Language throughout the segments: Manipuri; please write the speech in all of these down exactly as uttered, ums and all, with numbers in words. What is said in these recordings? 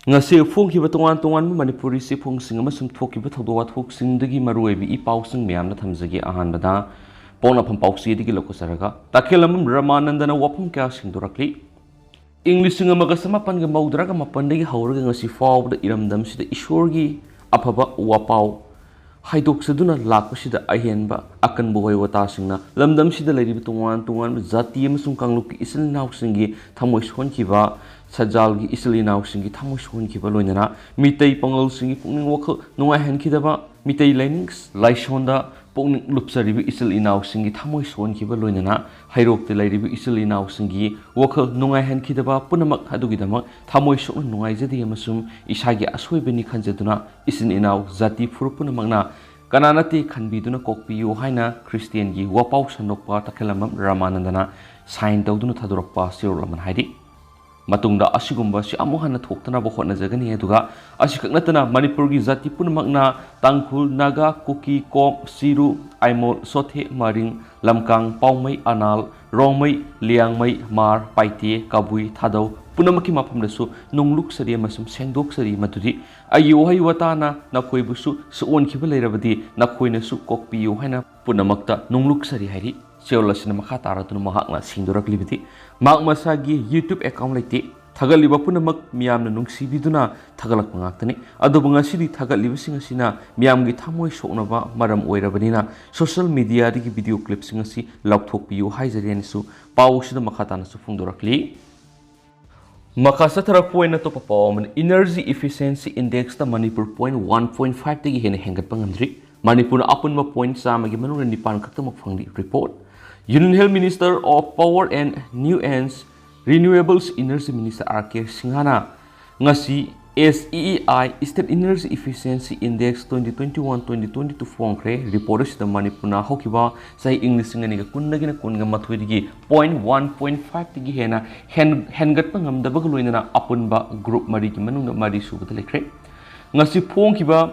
ꯉꯁꯤ ꯐꯣꯡꯈꯤꯕ ꯇꯣꯉꯥꯟ ꯇꯣꯉꯥꯟꯕ ꯃꯅꯤꯄꯨꯔꯤ ꯆꯦꯐꯣꯡꯁꯤꯡ ꯑꯃꯁꯨꯡ ꯊꯣꯛꯈꯤꯕ ꯊꯧꯗꯣꯛ ꯋꯥꯊꯣꯛꯁꯤꯡꯗꯒꯤ ꯃꯔꯨꯑꯣꯏꯕ ꯏ ꯄꯥꯎꯁꯤꯡ ꯃꯌꯥꯝꯅ ꯊꯝꯖꯒꯦ꯫ ꯑꯍꯥꯟꯕꯗ ꯄꯣꯛꯅꯐꯝ ꯄꯥꯎꯆꯦꯗꯒꯤ ꯂꯧꯈꯠꯆꯔꯒ, ꯇꯈꯦꯜꯂꯝꯕꯝ ꯔꯃꯥꯅꯟꯗꯅ ꯋꯥꯐꯝ ꯀꯌꯥ ꯁꯦꯡꯗꯣꯔꯛꯂꯤ꯫ ꯏꯪ ꯂꯤꯁꯤꯡ ꯑꯃꯒ ꯆꯃꯥꯄꯟꯒ ꯃꯧꯗ꯭ꯔꯥꯒ ꯃꯥꯄꯟꯗꯒꯤ ꯍꯧꯔꯒ ꯉꯁꯤ ꯐꯥꯎꯕꯗ ꯏꯔꯝꯗꯝꯁꯤꯗ ꯏꯁꯣꯔꯒꯤ ꯑꯐꯕ ꯋꯥꯄꯥꯎ ꯍꯥꯏꯗꯣꯛꯆꯗꯨꯅ ꯂꯥꯛꯄꯁꯤꯗ ꯑꯍꯦꯟꯕ ꯑꯀꯟꯕ ꯋꯥꯍꯩ ꯋꯥꯇꯥꯁꯤꯡꯅ ꯂꯝꯗꯝꯁꯤꯗ ꯂꯩꯔꯤꯕ ꯇꯣꯉꯥꯟ ꯇꯣꯉꯥꯟꯕ ꯖꯥꯇꯤ ꯑꯃꯁꯨꯡ ꯀꯥꯡꯂꯨꯞꯀꯤ ꯏꯆꯤꯜ ꯏꯅꯥꯎꯁꯤꯡꯒꯤ ꯊꯃꯣꯏ ꯁꯣꯛꯍꯟꯈꯤꯕ, ꯁꯖꯥꯜꯒꯤ ꯏꯆꯤꯜ ꯏꯅꯥꯎꯁꯤꯡꯒꯤ ꯊꯃꯣꯏ ꯁꯣꯛꯍꯟꯈꯤꯕ, ꯂꯣꯏꯅꯅ ꯃꯤꯇꯩ ꯄꯥꯉꯜꯁꯤꯡꯒꯤ ꯄꯨꯛꯅꯤꯡ ꯋꯥꯈꯜ ꯅꯨꯡꯉꯥꯏꯍꯟꯈꯤꯗꯕ, ꯃꯤꯇꯩ ꯂꯥꯏꯅꯤꯡ ꯂꯥꯏꯁꯣꯟꯗ ꯄꯨꯛꯅꯤꯡ ꯂꯨꯞꯆꯔꯤꯕ ꯏꯆꯤꯜ ꯏꯅꯥꯎꯁꯤꯡꯒꯤ ꯊꯃꯣꯏ ꯁꯣꯛꯍꯟꯈꯤꯕ, ꯂꯣꯏꯅꯅ ꯍꯩꯔꯣꯛꯇ ꯂꯩꯔꯤꯕ ꯏꯆꯤꯜ ꯏꯅꯥꯎꯁꯤꯡꯒꯤ ꯋꯥꯈꯜ ꯅꯨꯡꯉꯥꯏꯍꯟꯈꯤꯗꯕ ꯄꯨꯝꯅꯃꯛ ꯑꯗꯨꯒꯤꯗꯃꯛ ꯊꯃꯣꯏ ꯁꯣꯛꯅ ꯅꯨꯡꯉꯥꯏꯖꯗꯦ ꯑꯃꯁꯨꯡ ꯏꯁꯥꯒꯤ ꯑꯁꯣꯏꯕꯅꯤ ꯈꯟꯖꯗꯨꯅ ꯏꯆꯤꯟ ꯏꯅꯥꯎ ꯖꯥꯇꯤ ꯐꯨꯔꯨꯞ ꯄꯨꯝꯅꯃꯛꯅ ꯀꯅꯥ ꯅꯠꯇꯦ ꯈꯟꯕꯤꯗꯨꯅ ꯀꯣꯛꯄꯤꯌꯨ ꯍꯥꯏꯅ ꯈ꯭ꯔꯤꯁꯇꯤꯌꯥꯟꯒꯤ ꯋꯥꯄꯥꯎ ꯁꯟꯗꯣꯛꯄ ꯇꯈꯦꯜꯂꯝꯕꯝ ꯔꯃꯥꯅꯟꯗꯅ ꯁꯥꯏꯟ ꯇꯧꯗꯨꯅ ꯊꯥꯗꯣꯔꯛꯄ ꯆꯦꯔꯣꯜ ꯑꯃꯅ ꯍꯥꯏꯔꯤ꯫ ꯃꯇꯨꯡꯗ ꯑꯁꯤꯒꯨꯝꯕꯁꯤ ꯑꯃꯨꯛ ꯍꯟꯅ ꯊꯣꯛꯇꯅꯕ ꯍꯣꯠꯅꯖꯒꯅꯤ꯫ ꯑꯗꯨꯒ ꯑꯁꯤꯈꯛ ꯅꯠꯇꯅ ꯃꯅꯤꯄꯨꯔꯒꯤ ꯖꯥꯇꯤ ꯄꯨꯝꯅꯃꯛꯅ ꯇꯥꯡꯈꯨꯜ, ꯅꯥꯒꯥ, ꯀꯨꯀꯤ, ꯀꯣꯝ, ꯆꯤꯔꯨ, ꯑꯥꯏꯃꯣꯜ, ꯆꯣꯊꯦ, ꯃꯔꯤꯡ, ꯂꯝꯀꯥꯡ, ꯄꯥꯎꯃꯩ, ꯑꯅꯥꯜ, ꯔꯣꯡꯃꯩ, ꯂꯤꯌꯥꯡꯃꯩ, ꯃꯥꯔ, ꯄꯥꯏꯇꯦ, ꯀꯕꯨꯏ, ꯊꯥꯗꯧ ꯄꯨꯝꯅꯃꯛꯀꯤ ꯃꯐꯝꯗꯁꯨ ꯅꯨꯡꯂꯨꯛꯆꯔꯤ ꯑꯃꯁꯨꯡ ꯁꯦꯡꯗꯣꯛꯆꯔꯤ ꯃꯗꯨꯗꯤ ꯑꯩꯒꯤ ꯋꯥꯍꯩ ꯋꯥꯇꯥꯅ ꯅꯈꯣꯏꯕꯨꯁꯨ ꯁꯣꯛꯍꯟꯈꯤꯕ ꯂꯩꯔꯕꯗꯤ ꯅꯈꯣꯏꯅꯁꯨ ꯀꯣꯛꯄꯤꯌꯨ ꯍꯥꯏꯅ ꯄꯨꯝꯅꯃꯛꯇ ꯅꯨꯡꯂꯨꯛꯆꯔꯤ ꯍꯥꯏꯔꯤ꯫ ꯆꯦꯔꯣꯜ ꯑꯁꯤꯅ ꯃꯈꯥ ꯇꯥꯔꯗꯨꯅ ꯃꯍꯥꯛꯅ ꯁꯦꯡꯗꯣꯔꯛꯂꯤꯕꯗꯤ, ꯃꯍꯥꯛ ꯃꯁꯥꯒꯤ YouTube account ꯂꯩꯇꯦ꯫ ꯊꯥꯒꯠꯂꯤꯕ ꯄꯨꯝꯅꯃꯛ ꯃꯤꯌꯥꯝꯅ ꯅꯨꯡꯁꯤꯕꯤꯗꯨꯅ ꯊꯥꯒꯠꯂꯛꯄ ꯉꯥꯛꯇꯅꯤ꯫ ꯑꯗꯨꯕꯨ ꯉꯁꯤꯗꯤ ꯊꯥꯒꯠꯂꯤꯕꯁꯤꯡ ꯑꯁꯤꯅ ꯃꯤꯌꯥꯝꯒꯤ ꯊꯃꯣꯏ ꯁꯣꯛꯅꯕ ꯃꯔꯝ ꯑꯣꯏꯔꯕꯅꯤꯅ social mediaꯗꯒꯤ video clipꯁꯤꯡ ꯑꯁꯤ ꯂꯧꯊꯣꯛꯄꯤꯌꯨ ꯍꯥꯏꯖꯔꯤ ꯍꯥꯏꯅꯁꯨ ꯄꯥꯎꯁꯤꯗ ꯃꯈꯥ ꯇꯥꯅꯁꯨ ꯐꯣꯡꯗꯣꯔꯛꯂꯤ꯫ ꯃꯈꯥ ꯆꯠꯊꯔꯛꯄ ꯑꯣꯏꯅ ꯑꯇꯣꯞꯄ ꯄꯥꯎ ꯑꯃꯅ, Energy Efficiency Indexꯇ Manipur point one point fiveꯇꯒꯤ ꯍꯦꯟꯅ ꯍꯦꯟꯒꯠꯄ ꯉꯝꯗ꯭ꯔꯤ꯫ ꯃꯅꯤꯄꯨꯔꯅ ꯑꯄꯨꯟꯕ point ꯆꯥꯝꯃꯒꯤ ꯃꯅꯨꯡꯗ ꯅꯤꯄꯥꯟ ꯈꯛꯇꯃꯛ ꯐꯪꯂꯤ꯫ Report, Union Health Minister of Power and New and Renewables Energy Minister R K ꯁꯤꯡꯍꯅ ꯉꯁꯤ S E E I, State Energy Efficiency Index twenty twenty-one twenty twenty-two ꯐꯣꯡꯈ꯭ꯔꯦ꯫ Report ꯑꯁꯤꯗ ꯃꯅꯤꯄꯨꯔꯅ ꯍꯧꯈꯤꯕ ꯆꯍꯤ ꯏꯪ ꯂꯤꯁꯤꯡ ꯑꯅꯤꯒ ꯀꯨꯟꯗꯒꯤꯅ ꯀꯨꯟꯒ ꯃꯥꯊꯣꯏꯗꯒꯤ point one point fiveꯇꯒꯤ ꯍꯦꯟꯅ ꯍꯦꯟ-, ꯍꯦꯟꯒꯠꯄ ꯉꯝꯗꯕꯒ ꯂꯣꯏꯅꯅ ꯑꯄꯨꯟꯕ group ꯃꯔꯤꯒꯤ ꯃꯅꯨꯡꯗ ꯃꯔꯤ ꯁꯨꯕꯗ ꯂꯩꯈ꯭ꯔꯦ꯫ ꯉꯁꯤ ꯐꯣꯡꯈꯤꯕ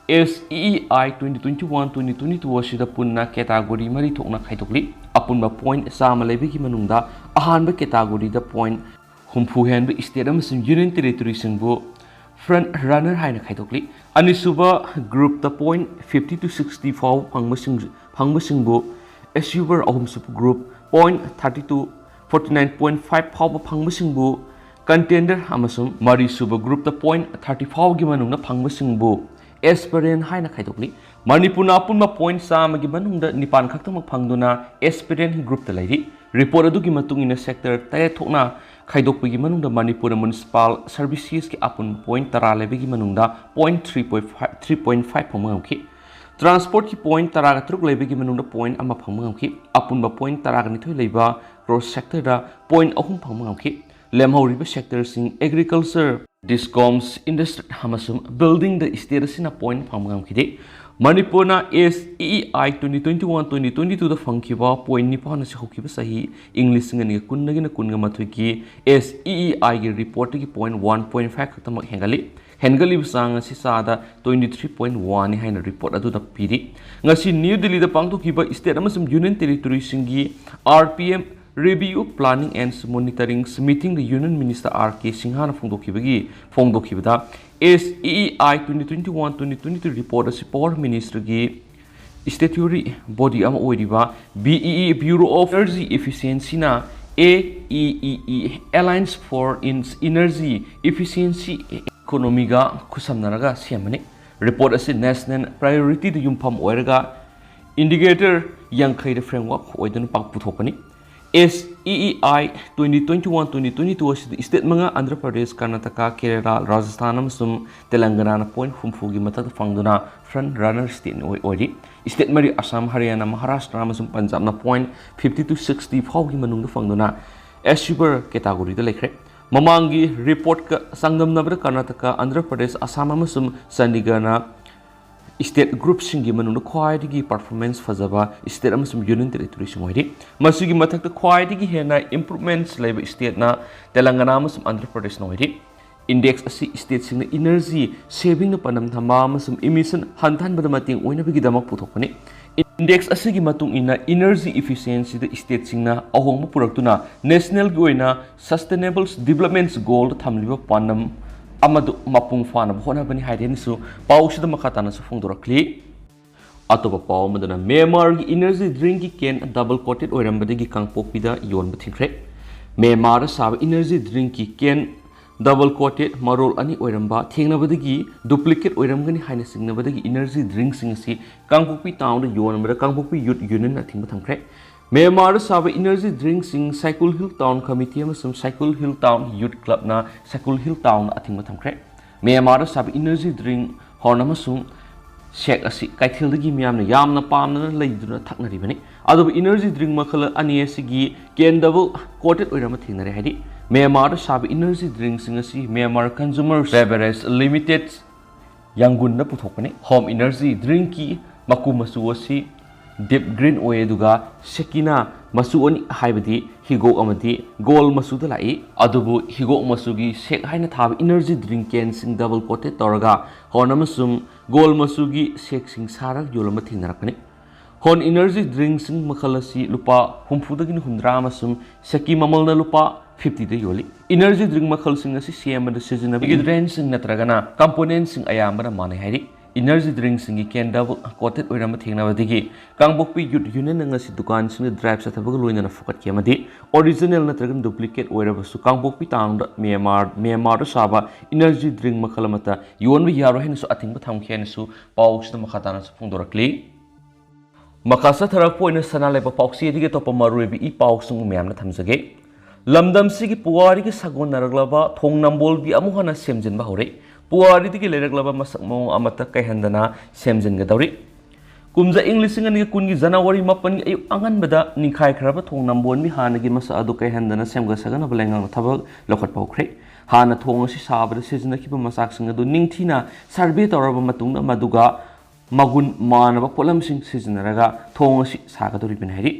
S E E I twenty twenty-one twenty twenty-two ꯑꯁꯤꯗ ꯄꯨꯟꯅ category ꯃꯔꯤ ꯊꯣꯛꯅ ꯈꯥꯏꯗꯣꯛꯂꯤ꯫ ꯑꯄꯨꯟꯕ point ꯆꯥꯝꯃ ꯂꯩꯕꯒꯤ ꯃꯅꯨꯡꯗ ꯑꯍꯥꯟꯕ categoryꯗ point ꯍꯨꯝꯐꯨ ꯍꯦꯟꯕ state ꯑꯃꯁꯨꯡ union territoryꯁꯤꯡꯕꯨ front runner ꯍꯥꯏꯅ ꯈꯥꯏꯗꯣꯛꯂꯤ꯫ ꯑꯅꯤꯁꯨꯕ groupꯇ point fifty to sixty ꯐꯥꯎꯕ ꯐꯪꯕꯁꯤꯡ, ꯐꯪꯕꯁꯤꯡꯕꯨ Achiever, ꯑꯍꯨꯝꯁꯨꯕ group point thirty to forty nine point five ꯐꯥꯎꯕ ꯐꯪꯕꯁꯤꯡꯕꯨ Contender ꯑꯃꯁꯨꯡ ꯃꯔꯤꯁꯨꯕ groupꯇ point thirty ꯐꯥꯎꯕꯒꯤ ꯃꯅꯨꯡꯗ ꯐꯪꯕꯁꯤꯡꯕꯨ Aspirant ꯍꯥꯏꯅ ꯈꯥꯏꯗꯣꯛꯂꯤ꯫ ꯃꯅꯤꯄꯨꯔꯅ ꯑꯄꯨꯟꯕ point ꯆꯥꯝꯃꯒꯤ ꯃꯅꯨꯡꯗ ꯅꯤꯄꯥꯟ ꯈꯛꯇꯃꯛ ꯐꯪꯗꯨꯅ Aspirant groupꯇ ꯂꯩꯔꯤ꯫ Report ꯑꯗꯨꯒꯤ ꯃꯇꯨꯡ ꯏꯟꯅ sector ꯇꯔꯦꯠ ꯊꯣꯛꯅ ꯈꯥꯏꯗꯣꯛꯄꯒꯤ ꯃꯅꯨꯡꯗ ꯃꯅꯤꯄꯨꯔꯅ municipal servicesꯀꯤ ꯑꯄꯨꯟꯕ point ꯇꯔꯥ ꯂꯩꯕꯒꯤ ꯃꯅꯨꯡꯗ point three point five, three point five ꯐꯪꯕ ꯉꯝꯈꯤ꯫ Transportꯀꯤ point ꯇꯔꯥꯒ ꯇꯔꯨꯛ ꯂꯩꯕꯒꯤ ꯃꯅꯨꯡꯗ point ꯑꯃ ꯐꯪꯕ ꯉꯝꯈꯤ꯫ ꯑꯄꯨꯟꯕ point ꯇꯔꯥꯒ ꯅꯤꯊꯣꯏ ꯂꯩꯕ cross sectorꯗ point ꯑꯍꯨꯝ ꯐꯪꯕ ꯉꯝꯈꯤ꯫ ꯂꯦꯝꯍꯧꯔꯤꯕ sectorꯁꯤꯡ Agriculture, Discoms, Industry ꯑꯃꯁꯨꯡ Buildingꯗ state ꯑꯁꯤꯅ point ꯐꯪꯕ ꯉꯝꯈꯤꯗꯦ꯫ ꯃꯅꯤꯄꯨꯔꯅ SEEI twenty twenty-one twenty twenty-twoꯗ ꯐꯪꯈꯤꯕ point ꯅꯤꯄꯥꯟ ꯑꯁꯤ ꯍꯧꯈꯤꯕ ꯆꯍꯤ ꯏꯪ ꯂꯤꯁꯤꯡ ꯑꯅꯤꯒ ꯀꯨꯟꯗꯒꯤꯅ ꯀꯨꯟꯒ ꯃꯥꯊꯣꯏꯒꯤ SEEIꯒꯤ reportꯇꯒꯤ point one point five ꯈꯛꯇꯃꯛ ꯍꯦꯟꯒꯠꯂꯤ꯫ ꯍꯦꯟꯒꯠꯂꯤꯕ ꯆꯥꯡ ꯑꯁꯤ ꯆꯥꯗ twenty three point one ꯅꯤ ꯍꯥꯏꯅ report ꯑꯗꯨꯗ ꯄꯤꯔꯤ꯫ ꯉꯁꯤ ꯅ꯭ꯌꯨ ꯗꯤꯜꯂꯤꯗ ꯄꯥꯡꯊꯣꯛꯈꯤꯕ state ꯑꯃꯁꯨꯡ union territoryꯁꯤꯡꯒꯤ RPM Review, Planning and Monitoring meetingꯗ Union Minister R K ꯁꯤꯡꯍꯅ ꯐꯣꯡꯗꯣꯛꯈꯤꯕꯒꯤ, ꯐꯣꯡꯗꯣꯛꯈꯤꯕꯗ SEEI twenty twenty-one twenty twenty-two report ꯑꯁꯤ Power Ministerꯒꯤ statutory body ꯑꯃ ꯑꯣꯏꯔꯤꯕ BEE, Bureau of Energy Efficiencyꯅ AEEE, Alliance for Energy Efficiency Economyꯒ ꯈꯨꯠꯁꯝꯅꯔꯒ ꯁꯦꯝꯕꯅꯤ꯫ Report ꯑꯁꯤ national priorityꯗ ꯌꯨꯝꯐꯝ ꯑꯣꯏꯔꯒ indicator ꯌꯥꯡꯈꯩꯗ framework ꯑꯣꯏꯗꯨꯅ ꯄꯥꯛ ꯄꯨꯊꯣꯛꯄꯅꯤ꯫ SEEI twenty twenty-one twenty twenty-two ꯑꯁꯤꯗ state ꯃꯉꯥ, ꯑꯟꯙ꯭ꯔ ꯄ꯭ꯔꯗꯦꯁ, ꯀꯔꯅꯥꯇꯀꯥ, ꯀꯦꯔꯦꯂꯥ, ꯔꯥꯖꯁꯊꯥꯟ ꯑꯃꯁꯨꯡ ꯇꯦꯂꯪꯒꯅꯥꯅ point ꯍꯨꯝꯐꯨꯒꯤ ꯃꯊꯛꯇ ꯐꯪꯗꯨꯅ front runner state ꯑꯣꯏ-, ꯑꯣꯏꯔꯤ꯫ State ꯃꯔꯤ, ꯑꯁꯥꯝ, ꯍꯔꯤꯌꯥꯅꯥ, ꯃꯍꯥꯔꯥꯁꯇ꯭ꯔ ꯑꯃꯁꯨꯡ ꯄꯟꯖꯥꯕꯅ point fifty to sixty ꯐꯥꯎꯒꯤ ꯃꯅꯨꯡꯗ ꯐꯪꯗꯨꯅ Achiever categoryꯗ ꯂꯩꯈ꯭ꯔꯦ꯫ ꯃꯃꯥꯡꯒꯤ reportꯀ ꯆꯥꯡꯗꯝꯅꯕꯗ ꯀꯔꯅꯥꯇꯀꯥ, ꯑꯟꯙ꯭ꯔ ꯄ꯭ꯔꯗꯦꯁ, ꯑꯁꯥꯝ ꯑꯃꯁꯨꯡ ꯆꯟꯗꯤꯒꯔꯅ state groupꯁꯤꯡꯒꯤ ꯃꯅꯨꯡꯗ ꯈ꯭ꯋꯥꯏꯗꯒꯤ performance ꯐꯖꯕ state ꯑꯃꯁꯨꯡ union territoryꯁꯤꯡ ꯑꯣꯏꯔꯤ꯫ ꯃꯁꯤꯒꯤ ꯃꯊꯛꯇ ꯈ꯭ꯋꯥꯏꯗꯒꯤ ꯍꯦꯟꯅ improvements ꯂꯩꯕ stateꯅ ꯇꯦꯂꯪꯒꯅꯥ ꯑꯃꯁꯨꯡ ꯑꯟꯙ꯭ꯔ ꯄ꯭ꯔꯗꯦꯁꯅ ꯑꯣꯏꯔꯤ꯫ Index ꯑꯁꯤ stateꯁꯤꯡꯅ energy savingꯅ ꯄꯥꯟꯗꯝ ꯊꯝꯕ ꯑꯃꯁꯨꯡ emission ꯍꯟꯊꯍꯟꯕꯗ ꯃꯇꯦꯡ ꯑꯣꯏꯅꯕꯒꯤꯗꯃꯛ ꯄꯨꯊꯣꯛꯄꯅꯤ꯫ Index ꯑꯁꯤꯒꯤ ꯃꯇꯨꯡ ꯏꯟꯅ energy efficiencyꯗ stateꯁꯤꯡꯅ ꯑꯍꯣꯡꯕ ꯄꯨꯔꯛꯇꯨꯅ nationalꯒꯤ ꯑꯣꯏꯅ Sustainable Development Goalꯗ ꯊꯝꯂꯤꯕ ꯄꯥꯟꯗꯝ ꯑꯃꯗꯨ ꯃꯄꯨꯡ ꯐꯥꯅꯕ ꯍꯣꯠꯅꯕꯅꯤ ꯍꯥꯏꯗꯦꯅꯁꯨ ꯄꯥꯎꯁꯤꯗ ꯃꯈꯥ ꯇꯥꯅꯁꯨ ꯐꯣꯡꯗꯣꯔꯛꯂꯤ꯫ ꯑꯇꯣꯞꯄ ꯄꯥꯎ ꯑꯃꯗꯅ ꯃ꯭ꯌꯥꯟꯃꯥꯔꯒꯤ ꯏꯅꯔꯖꯤ ꯗ꯭ꯔꯤꯡꯀꯤ ꯀꯦꯟ ꯗꯕꯜ ꯀꯣꯇꯦꯠ ꯑꯣꯏꯔꯝꯕꯗꯒꯤ ꯀꯥꯡꯄꯣꯛꯄꯤꯗ ꯌꯣꯟꯕ ꯊꯤꯡꯈ꯭ꯔꯦ꯫ ꯃ꯭ꯌꯥꯟꯃꯥꯔꯗ ꯁꯥꯕ ꯏꯅꯔꯖꯤ ꯗ꯭ꯔꯤꯡꯀꯤ ꯀꯦꯟ ꯗꯕꯜ ꯀꯣꯇꯦꯠ ꯃꯔꯣꯜ ꯑꯅꯤ ꯑꯣꯏꯔꯝꯕ ꯊꯦꯡꯅꯕꯗꯒꯤ ꯗꯨꯄ꯭ꯂꯤꯀꯦꯠ ꯑꯣꯏꯔꯝꯒꯅꯤ ꯍꯥꯏꯅ ꯆꯤꯡꯅꯕꯗꯒꯤ ꯏꯅꯔꯖꯤ ꯗ꯭ꯔꯤꯡꯁꯤꯡ ꯑꯁꯤ ꯀꯥꯡꯄꯣꯛꯄꯤ ꯇꯥꯎꯟꯗ ꯌꯣꯟꯕꯗ ꯀꯥꯡꯄꯣꯛꯄꯤ ꯌꯨꯠ ꯌꯨꯅꯤꯌꯟꯅ ꯑꯊꯤꯡꯕ ꯊꯝꯈ꯭ꯔꯦ꯫ ꯃ꯭ꯌꯥꯟꯃꯥꯔꯗ ꯁꯥꯕ ꯏꯅꯔꯖꯤ ꯗ꯭ꯔꯤꯡꯁꯤꯡ ꯁꯥꯏꯀꯨꯜ ꯍꯤꯜ ꯇꯥꯎꯟ ꯀꯃꯤꯇꯤ ꯑꯃꯁꯨꯡ ꯁꯥꯏꯀꯨꯜ ꯍꯤꯜ ꯇꯥꯎꯟ ꯌꯨꯠ ꯀ꯭ꯂꯕꯅ ꯁꯥꯏꯀꯨꯜ ꯍꯤꯜ ꯇꯥꯎꯟꯗ ꯑꯊꯤꯡꯕ ꯊꯝꯈ꯭ꯔꯦ꯫ ꯃ꯭ꯌꯥꯟꯃꯥꯔꯗ ꯁꯥꯕ ꯏꯅꯔꯖꯤ ꯗ꯭ꯔꯤꯡ ꯍꯣꯔꯟ ꯑꯃꯁꯨꯡ ꯁꯦꯛ ꯑꯁꯤ ꯀꯩꯊꯦꯜꯗꯒꯤ ꯃꯤꯌꯥꯝꯅ ꯌꯥꯝꯅ ꯄꯥꯝꯅꯅ ꯂꯩꯗꯨꯅ ꯊꯛꯅꯔꯤꯕꯅꯤ꯫ ꯑꯗꯨꯕꯨ ꯏꯅꯔꯖꯤ ꯗ꯭ꯔꯤꯡ ꯃꯈꯜ ꯑꯅꯤ ꯑꯁꯤꯒꯤ ꯀꯦꯟ ꯗꯕꯜ ꯀꯣꯇꯦꯠ ꯑꯣꯏꯔꯝꯕ ꯊꯦꯡꯅꯔꯦ ꯍꯥꯏꯗꯤ ꯃ꯭ꯌꯥꯟꯃꯥꯔꯗ ꯁꯥꯕ ꯏꯅꯔꯖꯤ ꯗ꯭ꯔꯤꯡꯁꯤꯡ ꯑꯁꯤ ꯃ꯭ꯌꯥꯟꯃꯥꯔ ꯀꯟꯖꯨꯃꯔ ꯕꯦꯕꯔꯦꯖ ꯂꯤꯃꯤꯇꯦꯗ ꯌꯥꯡꯒꯨꯟꯗ ꯄꯨꯊꯣꯛꯄꯅꯤ꯫ ꯍꯣꯝ ꯏꯅꯔꯖꯤ ꯗ꯭ꯔꯤꯡꯀꯤ ꯃꯀꯨ ꯃꯆꯨ ꯑꯁꯤ ꯗꯤꯞ ꯒ꯭ꯔꯤꯟ ꯑꯣꯏ, ꯑꯗꯨꯒ ꯁꯦꯀꯤꯅꯥ ꯃꯆꯨ ꯑꯅꯤ ꯍꯥꯏꯕꯗꯤ ꯍꯤꯒꯣꯛ ꯑꯃꯗꯤ ꯒꯣꯜ ꯃꯆꯨꯗ ꯂꯥꯛꯏ꯫ ꯑꯗꯨꯕꯨ ꯍꯤꯒꯣꯛ ꯃꯆꯨꯒꯤ ꯁꯦꯛ ꯍꯥꯏꯅ ꯊꯥꯕ ꯏꯅꯔꯖꯤ ꯗ꯭ꯔꯤꯡ ꯀꯦꯟꯁꯤꯡ ꯗꯕꯜ ꯀꯣꯇꯦꯠ ꯇꯧꯔꯒ ꯍꯣꯔꯟ ꯑꯃꯁꯨꯡ ꯒꯣꯜ ꯃꯆꯨꯒꯤ ꯁꯦꯛꯁꯤꯡ ꯁꯥꯔꯒ ꯌꯣꯜꯂꯝꯕ ꯊꯦꯡꯅꯔꯛꯄꯅꯤ꯫ ꯍꯣꯔꯟ ꯏꯅꯔꯖꯤ ꯗ꯭ꯔꯤꯡꯁꯤꯡ ꯃꯈꯜ ꯑꯁꯤ ꯂꯨꯄꯥ ꯍꯨꯝꯐꯨꯗꯒꯤꯅ ꯍꯨꯝꯗ꯭ꯔꯥ ꯑꯃꯁꯨꯡ ꯁꯦꯛꯀꯤ ꯃꯃꯜꯅ ꯂꯨꯄꯥ ꯐꯤꯐꯇꯤꯗ ꯌꯣꯜꯂꯤ꯫ ꯏꯅꯔꯖꯤ ꯗ꯭ꯔꯤꯡ ꯃꯈꯜꯁꯤꯡ ꯑꯁꯤ ꯁꯦꯝꯕꯗ ꯁꯤꯖꯤꯟꯅꯕ ꯏꯟꯒ꯭ꯔꯤꯗꯤꯌꯦꯟꯁꯤꯡ ꯅꯠꯇ꯭ꯔꯒꯅ ꯀꯝꯄꯣꯅꯦꯟꯁꯤꯡ ꯑꯌꯥꯝꯕꯅ ꯃꯥꯟꯅꯩ ꯍꯥꯏꯔꯤ꯫ ꯏꯅꯔꯖꯤ ꯗ꯭ꯔꯤꯡꯁꯤꯡꯒꯤ ꯀꯦꯟ ꯗꯕꯜ ꯀꯣꯇꯦꯠ ꯑꯣꯏꯔꯝꯕ ꯊꯦꯡꯅꯕꯗꯒꯤ ꯀꯥꯡꯄꯣꯛꯄꯤ ꯌꯨꯠ ꯌꯨꯅꯤꯌꯟꯅ ꯉꯁꯤ ꯗꯨꯀꯥꯟꯁꯤꯡꯗ ꯗ꯭ꯔꯥꯏꯕ ꯆꯠꯊꯕꯒ ꯂꯣꯏꯅꯅ ꯐꯨꯒꯠꯈꯤ ꯑꯃꯗꯤ ꯑꯣꯔꯤꯖꯤꯅꯦꯜ ꯅꯠꯇ꯭ꯔꯒꯅ ꯗꯨꯄ꯭ꯂꯤꯀꯦꯠ ꯑꯣꯏꯔꯕꯁꯨ ꯀꯥꯡꯄꯣꯛꯄꯤ ꯇꯥꯎꯟꯗ ꯃ꯭ꯌꯥꯟꯃꯥꯔ, ꯃ꯭ꯌꯥꯟꯃꯥꯔꯗ ꯁꯥꯕ ꯏꯅꯔꯖꯤ ꯗ꯭ꯔꯤꯡ ꯃꯈꯜ ꯑꯃꯠꯇ ꯌꯣꯟꯕ ꯌꯥꯔꯣꯏ ꯍꯥꯏꯅꯁꯨ ꯑꯊꯤꯡꯕ ꯊꯝꯈꯤ ꯍꯥꯏꯅꯁꯨ ꯄꯥꯎꯁꯤꯗ ꯃꯈꯥ ꯇꯥꯅꯁꯨ ꯐꯣꯡꯗꯣꯔꯛꯂꯤ꯫ ꯃꯈꯥ ꯆꯠꯊꯔꯛꯄ ꯑꯣꯏꯅ ꯁꯅꯥ ꯂꯩꯕꯥꯛ ꯄꯥꯎꯆꯦꯗꯒꯤ ꯑꯇꯣꯞꯄ ꯃꯔꯨꯑꯣꯏꯕ ꯏ ꯄꯥꯎꯁꯤꯡ ꯃꯌꯥꯝꯅ ꯊꯝꯖꯒꯦ꯫ ꯂꯝꯗꯝꯁꯤꯒꯤ ꯄꯨꯋꯥꯔꯤꯒꯤ ꯁꯥꯒꯣꯟꯅꯔꯛꯂꯕ ꯊꯣꯡ ꯅꯝꯕꯣꯜꯗꯤ ꯑꯃꯨꯛ ꯍꯟꯅ ꯁꯦꯝꯖꯤꯟꯕ ꯍꯧꯔꯦ꯫ ꯄꯨꯋꯥꯔꯤꯗꯒꯤ ꯂꯩꯔꯛꯂꯕ ꯃꯁꯛ ꯃꯑꯣꯡ ꯑꯃꯠꯇ ꯀꯥꯏꯍꯟꯗꯅ ꯁꯦꯝꯖꯤꯟꯒꯗꯧꯔꯤ꯫ ꯀꯨꯝꯖꯥ ꯏꯪ ꯂꯤꯁꯤꯡ ꯑꯅꯤꯒ ꯀꯨꯟꯒꯤ ꯖꯅꯋꯥꯔꯤ ꯃꯥꯄꯟꯒꯤ ꯑꯌꯨꯛ ꯑꯉꯟꯕꯗ ꯅꯤꯡꯈꯥꯏꯈ꯭ꯔꯕ ꯊꯣꯡ ꯅꯝꯕꯣꯜꯒꯤ ꯍꯥꯟꯅꯒꯤ ꯃꯁꯛ ꯑꯗꯨ ꯀꯥꯏꯍꯟꯗꯅ ꯁꯦꯝꯒꯠ ꯁꯥꯒꯠꯅꯕ ꯂꯩꯉꯥꯛꯅ ꯊꯕꯛ ꯂꯧꯈꯠꯄ ꯍꯧꯈ꯭ꯔꯦ꯫ ꯍꯥꯟꯅ ꯊꯣꯡ ꯑꯁꯤ ꯁꯥꯕꯗ ꯁꯤꯖꯤꯟꯅꯈꯤꯕ ꯃꯆꯥꯛꯁꯤꯡ ꯑꯗꯨ ꯅꯤꯡꯊꯤꯅ ꯁꯔꯚꯦ ꯇꯧꯔꯕ ꯃꯇꯨꯡꯗ ꯃꯗꯨꯒ ꯃꯒꯨꯟ ꯃꯥꯟꯅꯕ ꯄꯣꯠꯂꯝꯁꯤꯡ ꯁꯤꯖꯤꯟꯅꯔꯒ ꯊꯣꯡ ꯑꯁꯤ ꯁꯥꯒꯗꯧꯔꯤꯕꯅꯤ ꯍꯥꯏꯔꯤ꯫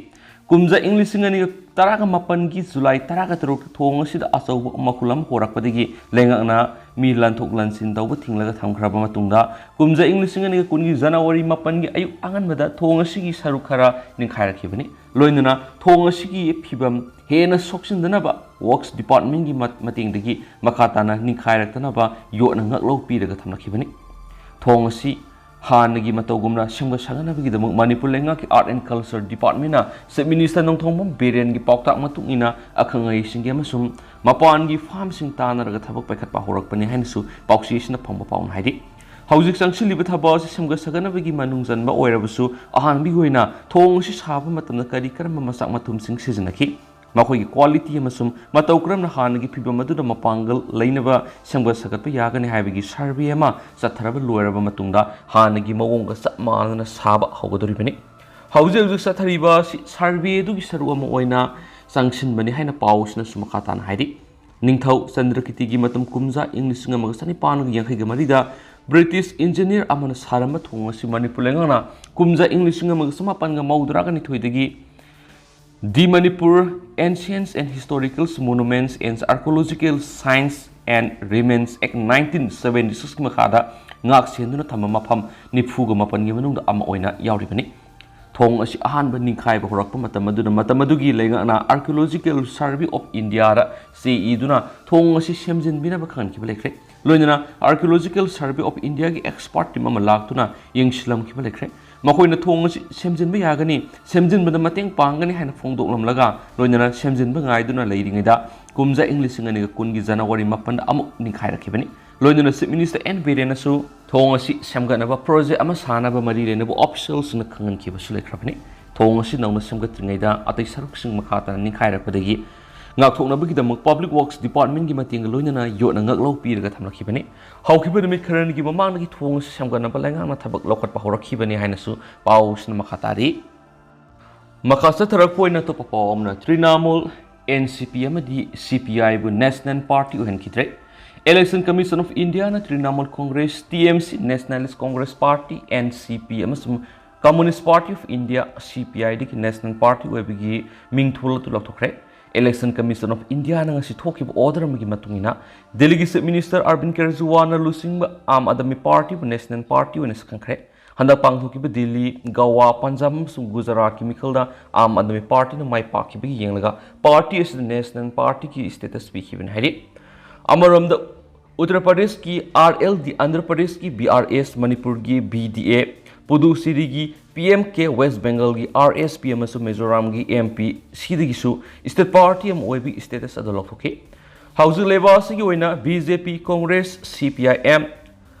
ꯀꯨꯝꯖꯥ ꯏꯪ ꯂꯤꯁꯤꯡ ꯑꯅꯤꯒ ꯇꯔꯥꯒ ꯃꯥꯄꯟꯒꯤ ꯖꯨꯂꯥꯏ ꯇꯔꯥꯒ ꯇꯔꯨꯛꯇ ꯊꯣꯡ ꯑꯁꯤꯗ ꯑꯆꯧꯕ ꯃꯈꯨꯜ ꯑꯃ ꯍꯣꯔꯛꯄꯗꯒꯤ ꯂꯩꯉꯥꯛꯅ ꯃꯤ ꯂꯟꯊꯣꯛ ꯂꯟꯁꯤꯟ ꯇꯧꯕ ꯊꯤꯡꯂꯒ ꯊꯝꯈ꯭ꯔꯕ ꯃꯇꯨꯡꯗ, ꯀꯨꯝꯖꯥ ꯏꯪ ꯂꯤꯁꯤꯡ ꯑꯅꯤꯒ ꯀꯨꯟꯒꯤ ꯖꯅꯋꯥꯔꯤ ꯃꯥꯄꯟꯒꯤ ꯑꯌꯨꯛ ꯑꯉꯟꯕꯗ ꯊꯣꯡ ꯑꯁꯤꯒꯤ ꯁꯔꯨꯛ ꯈꯔ ꯅꯤꯡꯈꯥꯏꯔꯛꯈꯤꯕꯅꯤ꯫ ꯂꯣꯏꯅꯅ ꯊꯣꯡ ꯑꯁꯤꯒꯤ ꯐꯤꯕꯝ ꯍꯦꯟꯅ ꯁꯣꯛꯆꯤꯟꯗꯅꯕ Works Departmentꯀꯤ ꯃꯠ-, ꯃꯇꯦꯡꯗꯒꯤ ꯃꯈꯥ ꯇꯥꯅ ꯅꯤꯡꯈꯥꯏꯔꯛꯇꯅꯕ ꯌꯣꯠꯅ ꯉꯥꯛꯂꯧ ꯄꯤꯔꯒ ꯊꯝꯂꯛꯈꯤꯕꯅꯤ꯫ ꯊꯣꯡ ꯑꯁꯤ ꯍꯥꯟꯅꯒꯤ ꯃꯇꯧꯒꯨꯝꯅ ꯁꯦꯝꯒꯠ ꯁꯥꯒꯠꯅꯕꯒꯤꯗꯃꯛ ꯃꯅꯤꯄꯨꯔ ꯂꯩꯉꯥꯛꯀꯤ Art and Culture Departmentꯅ Chief Minister Nongthombam ꯕꯤꯔꯦꯟꯒꯤ ꯄꯥꯎꯇꯥꯛ ꯃꯇꯨꯡ ꯏꯟꯅ ꯑꯈꯪ ꯑꯍꯩꯁꯤꯡꯒꯤ ꯑꯃꯁꯨꯡ ꯃꯄꯥꯟꯒꯤ ꯐꯥꯝꯁꯤꯡ ꯇꯥꯟꯅꯔꯒ ꯊꯕꯛ ꯄꯥꯏꯈꯠꯄ ꯍꯧꯔꯛꯄꯅꯤ ꯍꯥꯏꯅꯁꯨ ꯄꯥꯎꯆꯦ ꯑꯁꯤꯅ ꯐꯪꯕ ꯄꯥꯎꯅ ꯍꯥꯏꯔꯤ꯫ ꯍꯧꯖꯤꯛ ꯆꯪꯁꯤꯜꯂꯤꯕ ꯊꯕꯛ ꯑꯁꯤ ꯁꯦꯝꯒꯠ ꯁꯥꯒꯠꯅꯕꯒꯤ ꯃꯅꯨꯡ ꯆꯟꯕ ꯑꯣꯏꯔꯕꯁꯨ, ꯑꯍꯥꯟꯕꯒꯤ ꯑꯣꯏꯅ ꯊꯣꯡ ꯑꯁꯤ ꯁꯥꯕ ꯃꯇꯝꯗ ꯀꯔꯤ ꯀꯔꯝꯕ ꯃꯆꯥꯛ ꯃꯊꯨꯝꯁꯤꯡ ꯁꯤꯖꯤꯟꯅꯈꯤ? ꯃꯈꯣꯏꯒꯤ quality ꯑꯃꯁꯨꯡ ꯃꯇꯧ ꯀꯔꯝꯅ ꯍꯥꯟꯅꯒꯤ ꯐꯤꯕꯝ ꯑꯗꯨꯗ ꯃꯄꯥꯡꯒꯜ ꯂꯩꯅꯕ ꯁꯦꯝꯒꯠ ꯁꯥꯒꯠꯄ ꯌꯥꯒꯅꯤ ꯍꯥꯏꯕꯒꯤ survey ꯑꯃ ꯆꯠꯊꯔꯕ ꯂꯣꯏꯔꯕ ꯃꯇꯨꯡꯗ, ꯍꯥꯟꯅꯒꯤ ꯃꯑꯣꯡꯒ ꯆꯞ ꯃꯥꯟꯅꯅ ꯁꯥꯕ ꯍꯧꯒꯗꯧꯔꯤꯕꯅꯤ꯫ ꯍꯧꯖꯤꯛ ꯍꯧꯖꯤꯛ ꯆꯠꯊꯔꯤꯕ ꯑꯁꯤ survey ꯑꯗꯨꯒꯤ ꯁꯔꯨꯛ ꯑꯃ ꯑꯣꯏꯅ ꯆꯪꯁꯤꯟꯕꯅꯤ ꯍꯥꯏꯅ ꯄꯥꯎ ꯑꯁꯤꯅꯁꯨ ꯃꯈꯥ ꯇꯥꯅ ꯍꯥꯏꯔꯤ꯫ ꯅꯤꯡꯊꯧ ꯆꯟꯗ꯭ꯔꯀꯤꯇꯤꯒꯤ ꯃꯇꯝ ꯀꯨꯝꯖꯥ ꯏꯪ ꯂꯤꯁꯤꯡ ꯑꯃꯒ ꯆꯅꯤꯄꯥꯟꯒ ꯌꯥꯡꯈꯩꯒ ꯃꯔꯤꯗ British engineer ꯑꯃꯅ ꯁꯥꯔꯝꯕ ꯊꯣꯡ ꯑꯁꯤ ꯃꯅꯤꯄꯨꯔ ꯂꯩꯉꯥꯛꯅ ꯀꯨꯝꯖꯥ ꯏꯪ ꯂꯤꯁꯤꯡ ꯑꯃꯒ ꯆꯃꯥꯄꯟꯒ ꯃꯧꯗ꯭ꯔꯥꯒ ꯅꯤꯊꯣꯏꯗꯒꯤ The Manipur Ancient and Historical Monuments and Archaeological Sites and Remains Act nineteen seventy sixꯀꯤ ꯃꯈꯥꯗ ꯉꯥꯛ ꯁꯦꯟꯗꯨꯅ ꯊꯝꯕ ꯃꯐꯝ ꯅꯤꯐꯨꯒ ꯃꯥꯄꯟꯒꯤ ꯃꯅꯨꯡꯗ ꯑꯃ ꯑꯣꯏꯅ ꯌꯥꯎꯔꯤꯕꯅꯤ꯫ ꯊꯣꯡ ꯑꯁꯤ ꯑꯍꯥꯟꯕ ꯅꯤꯡꯈꯥꯏꯕ ꯍꯧꯔꯛꯄ ꯃꯇꯝ ꯑꯗꯨꯗ, ꯃꯇꯝ ꯑꯗꯨꯒꯤ ꯂꯩꯉꯥꯛꯅ Archaeological Survey of Indiaꯗ ꯆꯦ ꯏꯗꯨꯅ ꯊꯣꯡ ꯑꯁꯤ ꯁꯦꯝꯖꯤꯟꯕꯤꯅꯕ ꯈꯪꯍꯟꯈꯤꯕ ꯂꯩꯈ꯭ꯔꯦ꯫ ꯂꯣꯏꯅꯅ Archaeological Survey of Indiaꯒꯤ expert team ꯑꯃ ꯂꯥꯛꯇꯨꯅ ꯌꯦꯡꯁꯤꯜꯂꯝꯈꯤꯕ ꯂꯩꯈ꯭ꯔꯦ꯫ ꯃꯈꯣꯏꯅ ꯊꯣꯡ ꯑꯁꯤ ꯁꯦꯝꯖꯤꯟꯕ ꯌꯥꯒꯅꯤ, ꯁꯦꯝꯖꯤꯟꯕꯗ ꯃꯇꯦꯡ ꯄꯥꯡꯒꯅꯤ ꯍꯥꯏꯅ ꯐꯣꯡꯗꯣꯛꯂꯝꯂꯒ, ꯂꯣꯏꯅꯅ ꯁꯦꯝꯖꯤꯟꯕ ꯉꯥꯏꯗꯨꯅ ꯂꯩꯔꯤꯉꯩꯗ, ꯀꯨꯝꯖꯥ ꯏꯪ ꯂꯤꯁꯤꯡ ꯑꯅꯤꯒ ꯀꯨꯟꯒꯤ ꯖꯅꯋꯥꯔꯤ ꯃꯥꯄꯟꯗ ꯑꯃꯨꯛ ꯅꯤꯡꯈꯥꯏꯔꯛꯈꯤꯕꯅꯤ꯫ ꯂꯣꯏꯅꯅ Chief Minister ꯑꯦꯟ ꯕꯤꯔꯦꯟꯅꯁꯨ ꯊꯣꯡ ꯑꯁꯤ ꯁꯦꯝꯒꯠꯅꯕ project ꯑꯃ ꯁꯥꯅꯕ ꯃꯔꯤ ꯂꯩꯅꯕ officialꯁꯤꯡꯅ ꯈꯪꯍꯟꯈꯤꯕꯁꯨ ꯂꯩꯈ꯭ꯔꯕꯅꯤ꯫ ꯊꯣꯡ ꯑꯁꯤ ꯅꯧꯅ ꯁꯦꯝꯒꯠꯇ꯭ꯔꯤꯉꯩꯗ ꯑꯇꯩ ꯁꯔꯨꯛꯁꯤꯡ ꯃꯈꯥ ꯇꯥꯅ ꯅꯤꯡꯈꯥꯏꯔꯛꯄꯗꯒꯤ ꯉꯥꯛꯊꯣꯛꯅꯕꯒꯤꯗꯃꯛ Public Works Departmentꯀꯤ ꯃꯇꯦꯡꯒ ꯂꯣꯏꯅꯅ ꯌꯣꯠꯅ ꯉꯥꯛꯂꯧ ꯄꯤꯔꯒ ꯊꯝꯂꯛꯈꯤꯕꯅꯤ꯫ ꯍꯧꯈꯤꯕ ꯅꯨꯃꯤꯠ ꯈꯔꯅꯤꯒꯤ ꯃꯃꯥꯡꯗꯒꯤ ꯊꯣꯡ ꯑꯁꯤ ꯁꯦꯝꯒꯠꯅꯕ ꯂꯩꯉꯥꯛꯅ ꯊꯕꯛ ꯂꯧꯈꯠꯄ ꯍꯧꯔꯛꯈꯤꯕꯅꯤ ꯍꯥꯏꯅꯁꯨ ꯄꯥꯎꯁꯤꯅ ꯃꯈꯥ ꯇꯥꯔꯤ꯫ ꯃꯈꯥ ꯆꯠꯊꯔꯛꯄ ꯑꯣꯏꯅ ꯑꯇꯣꯞꯄ ꯄꯥꯎ ꯑꯃꯅ, ꯇ꯭ꯔꯤꯅꯥꯃꯨꯜ, ꯑꯦꯟ ꯁꯤ ꯄꯤ ꯑꯃꯗꯤ ꯁꯤ ꯄꯤ ꯑꯥꯏꯕꯨ national party ꯑꯣꯏꯍꯟꯈꯤꯗ꯭ꯔꯦ꯫ Election Commission of Indiaꯅ Trinamool Congress, T M C, Nationalist Congress Party, N C P ꯑꯃꯁꯨꯡ Communist Party of India, C P I, ꯗꯒꯤ National Party ꯑꯣꯏꯕꯒꯤ ꯃꯤꯡꯊꯣꯜ ꯑꯗꯨ ꯂꯧꯊꯣꯛꯈ꯭ꯔꯦ꯫ Election Commission of India ꯅ ꯉꯁꯤ ꯊꯣꯛꯈꯤꯕ order ꯑꯃꯒꯤ ꯃꯇꯨꯡ ꯏꯟꯅ, ꯗꯦꯜꯂꯤꯒꯤ Chief Minister Arvind ꯀꯦꯖꯔꯤꯋꯥꯜꯅ ꯂꯨꯆꯤꯡꯕ ꯑꯥꯝ ꯑꯥꯗꯃꯤ ꯄꯥꯔꯇꯤꯕꯨ National Party ꯑꯣꯏꯅ ꯁꯛꯈꯪꯈ꯭ꯔꯦ꯫ ꯍꯟꯗꯛ ꯄꯥꯡꯊꯣꯛꯈꯤꯕ ꯗꯤꯜꯂꯤ, ꯒꯋꯥ, ꯄꯟꯖꯥꯕ ꯑꯃꯁꯨꯡ ꯒꯨꯖꯔꯥꯠꯀꯤ ꯃꯤꯈꯜꯗ ꯑꯥꯝ ꯑꯥꯗꯃꯤ ꯄꯥꯔꯇꯤꯅ ꯃꯥꯏ ꯄꯥꯛꯈꯤꯕꯒꯤ ꯌꯦꯡꯂꯒ ꯄꯥꯔꯇꯤ ꯑꯁꯤꯗ National Party ꯒꯤ status ꯄꯤꯈꯤꯕꯅꯤ ꯍꯥꯏꯔꯤ꯫ ꯑꯃꯔꯣꯝꯗ, ꯎꯠꯇꯔ ꯄ꯭ꯔꯗꯦꯁꯀꯤ R L D, ꯑꯟꯙ꯭ꯔ ꯄ꯭ꯔꯗꯦꯁꯀꯤ B R S, ꯃꯅꯤꯄꯨꯔꯒꯤ B D A, ꯄꯨꯗꯨꯆꯦꯔꯤꯒꯤ P M K, ꯋꯦꯁ ꯕꯦꯡꯒꯜꯒꯤ R S P ꯑꯃꯁꯨꯡ ꯃꯤꯖꯣꯔꯥꯝꯒꯤ M P C ꯗꯒꯤꯁꯨ state party ꯑꯃ ꯑꯣꯏꯕꯒꯤ status ꯑꯗꯨ ꯂꯧꯊꯣꯛꯈꯤ꯫ ꯍꯧꯖꯤꯛ ꯂꯩꯕꯥꯛ ꯑꯁꯤꯒꯤ ꯑꯣꯏꯅ B J P, Congress, C P I M,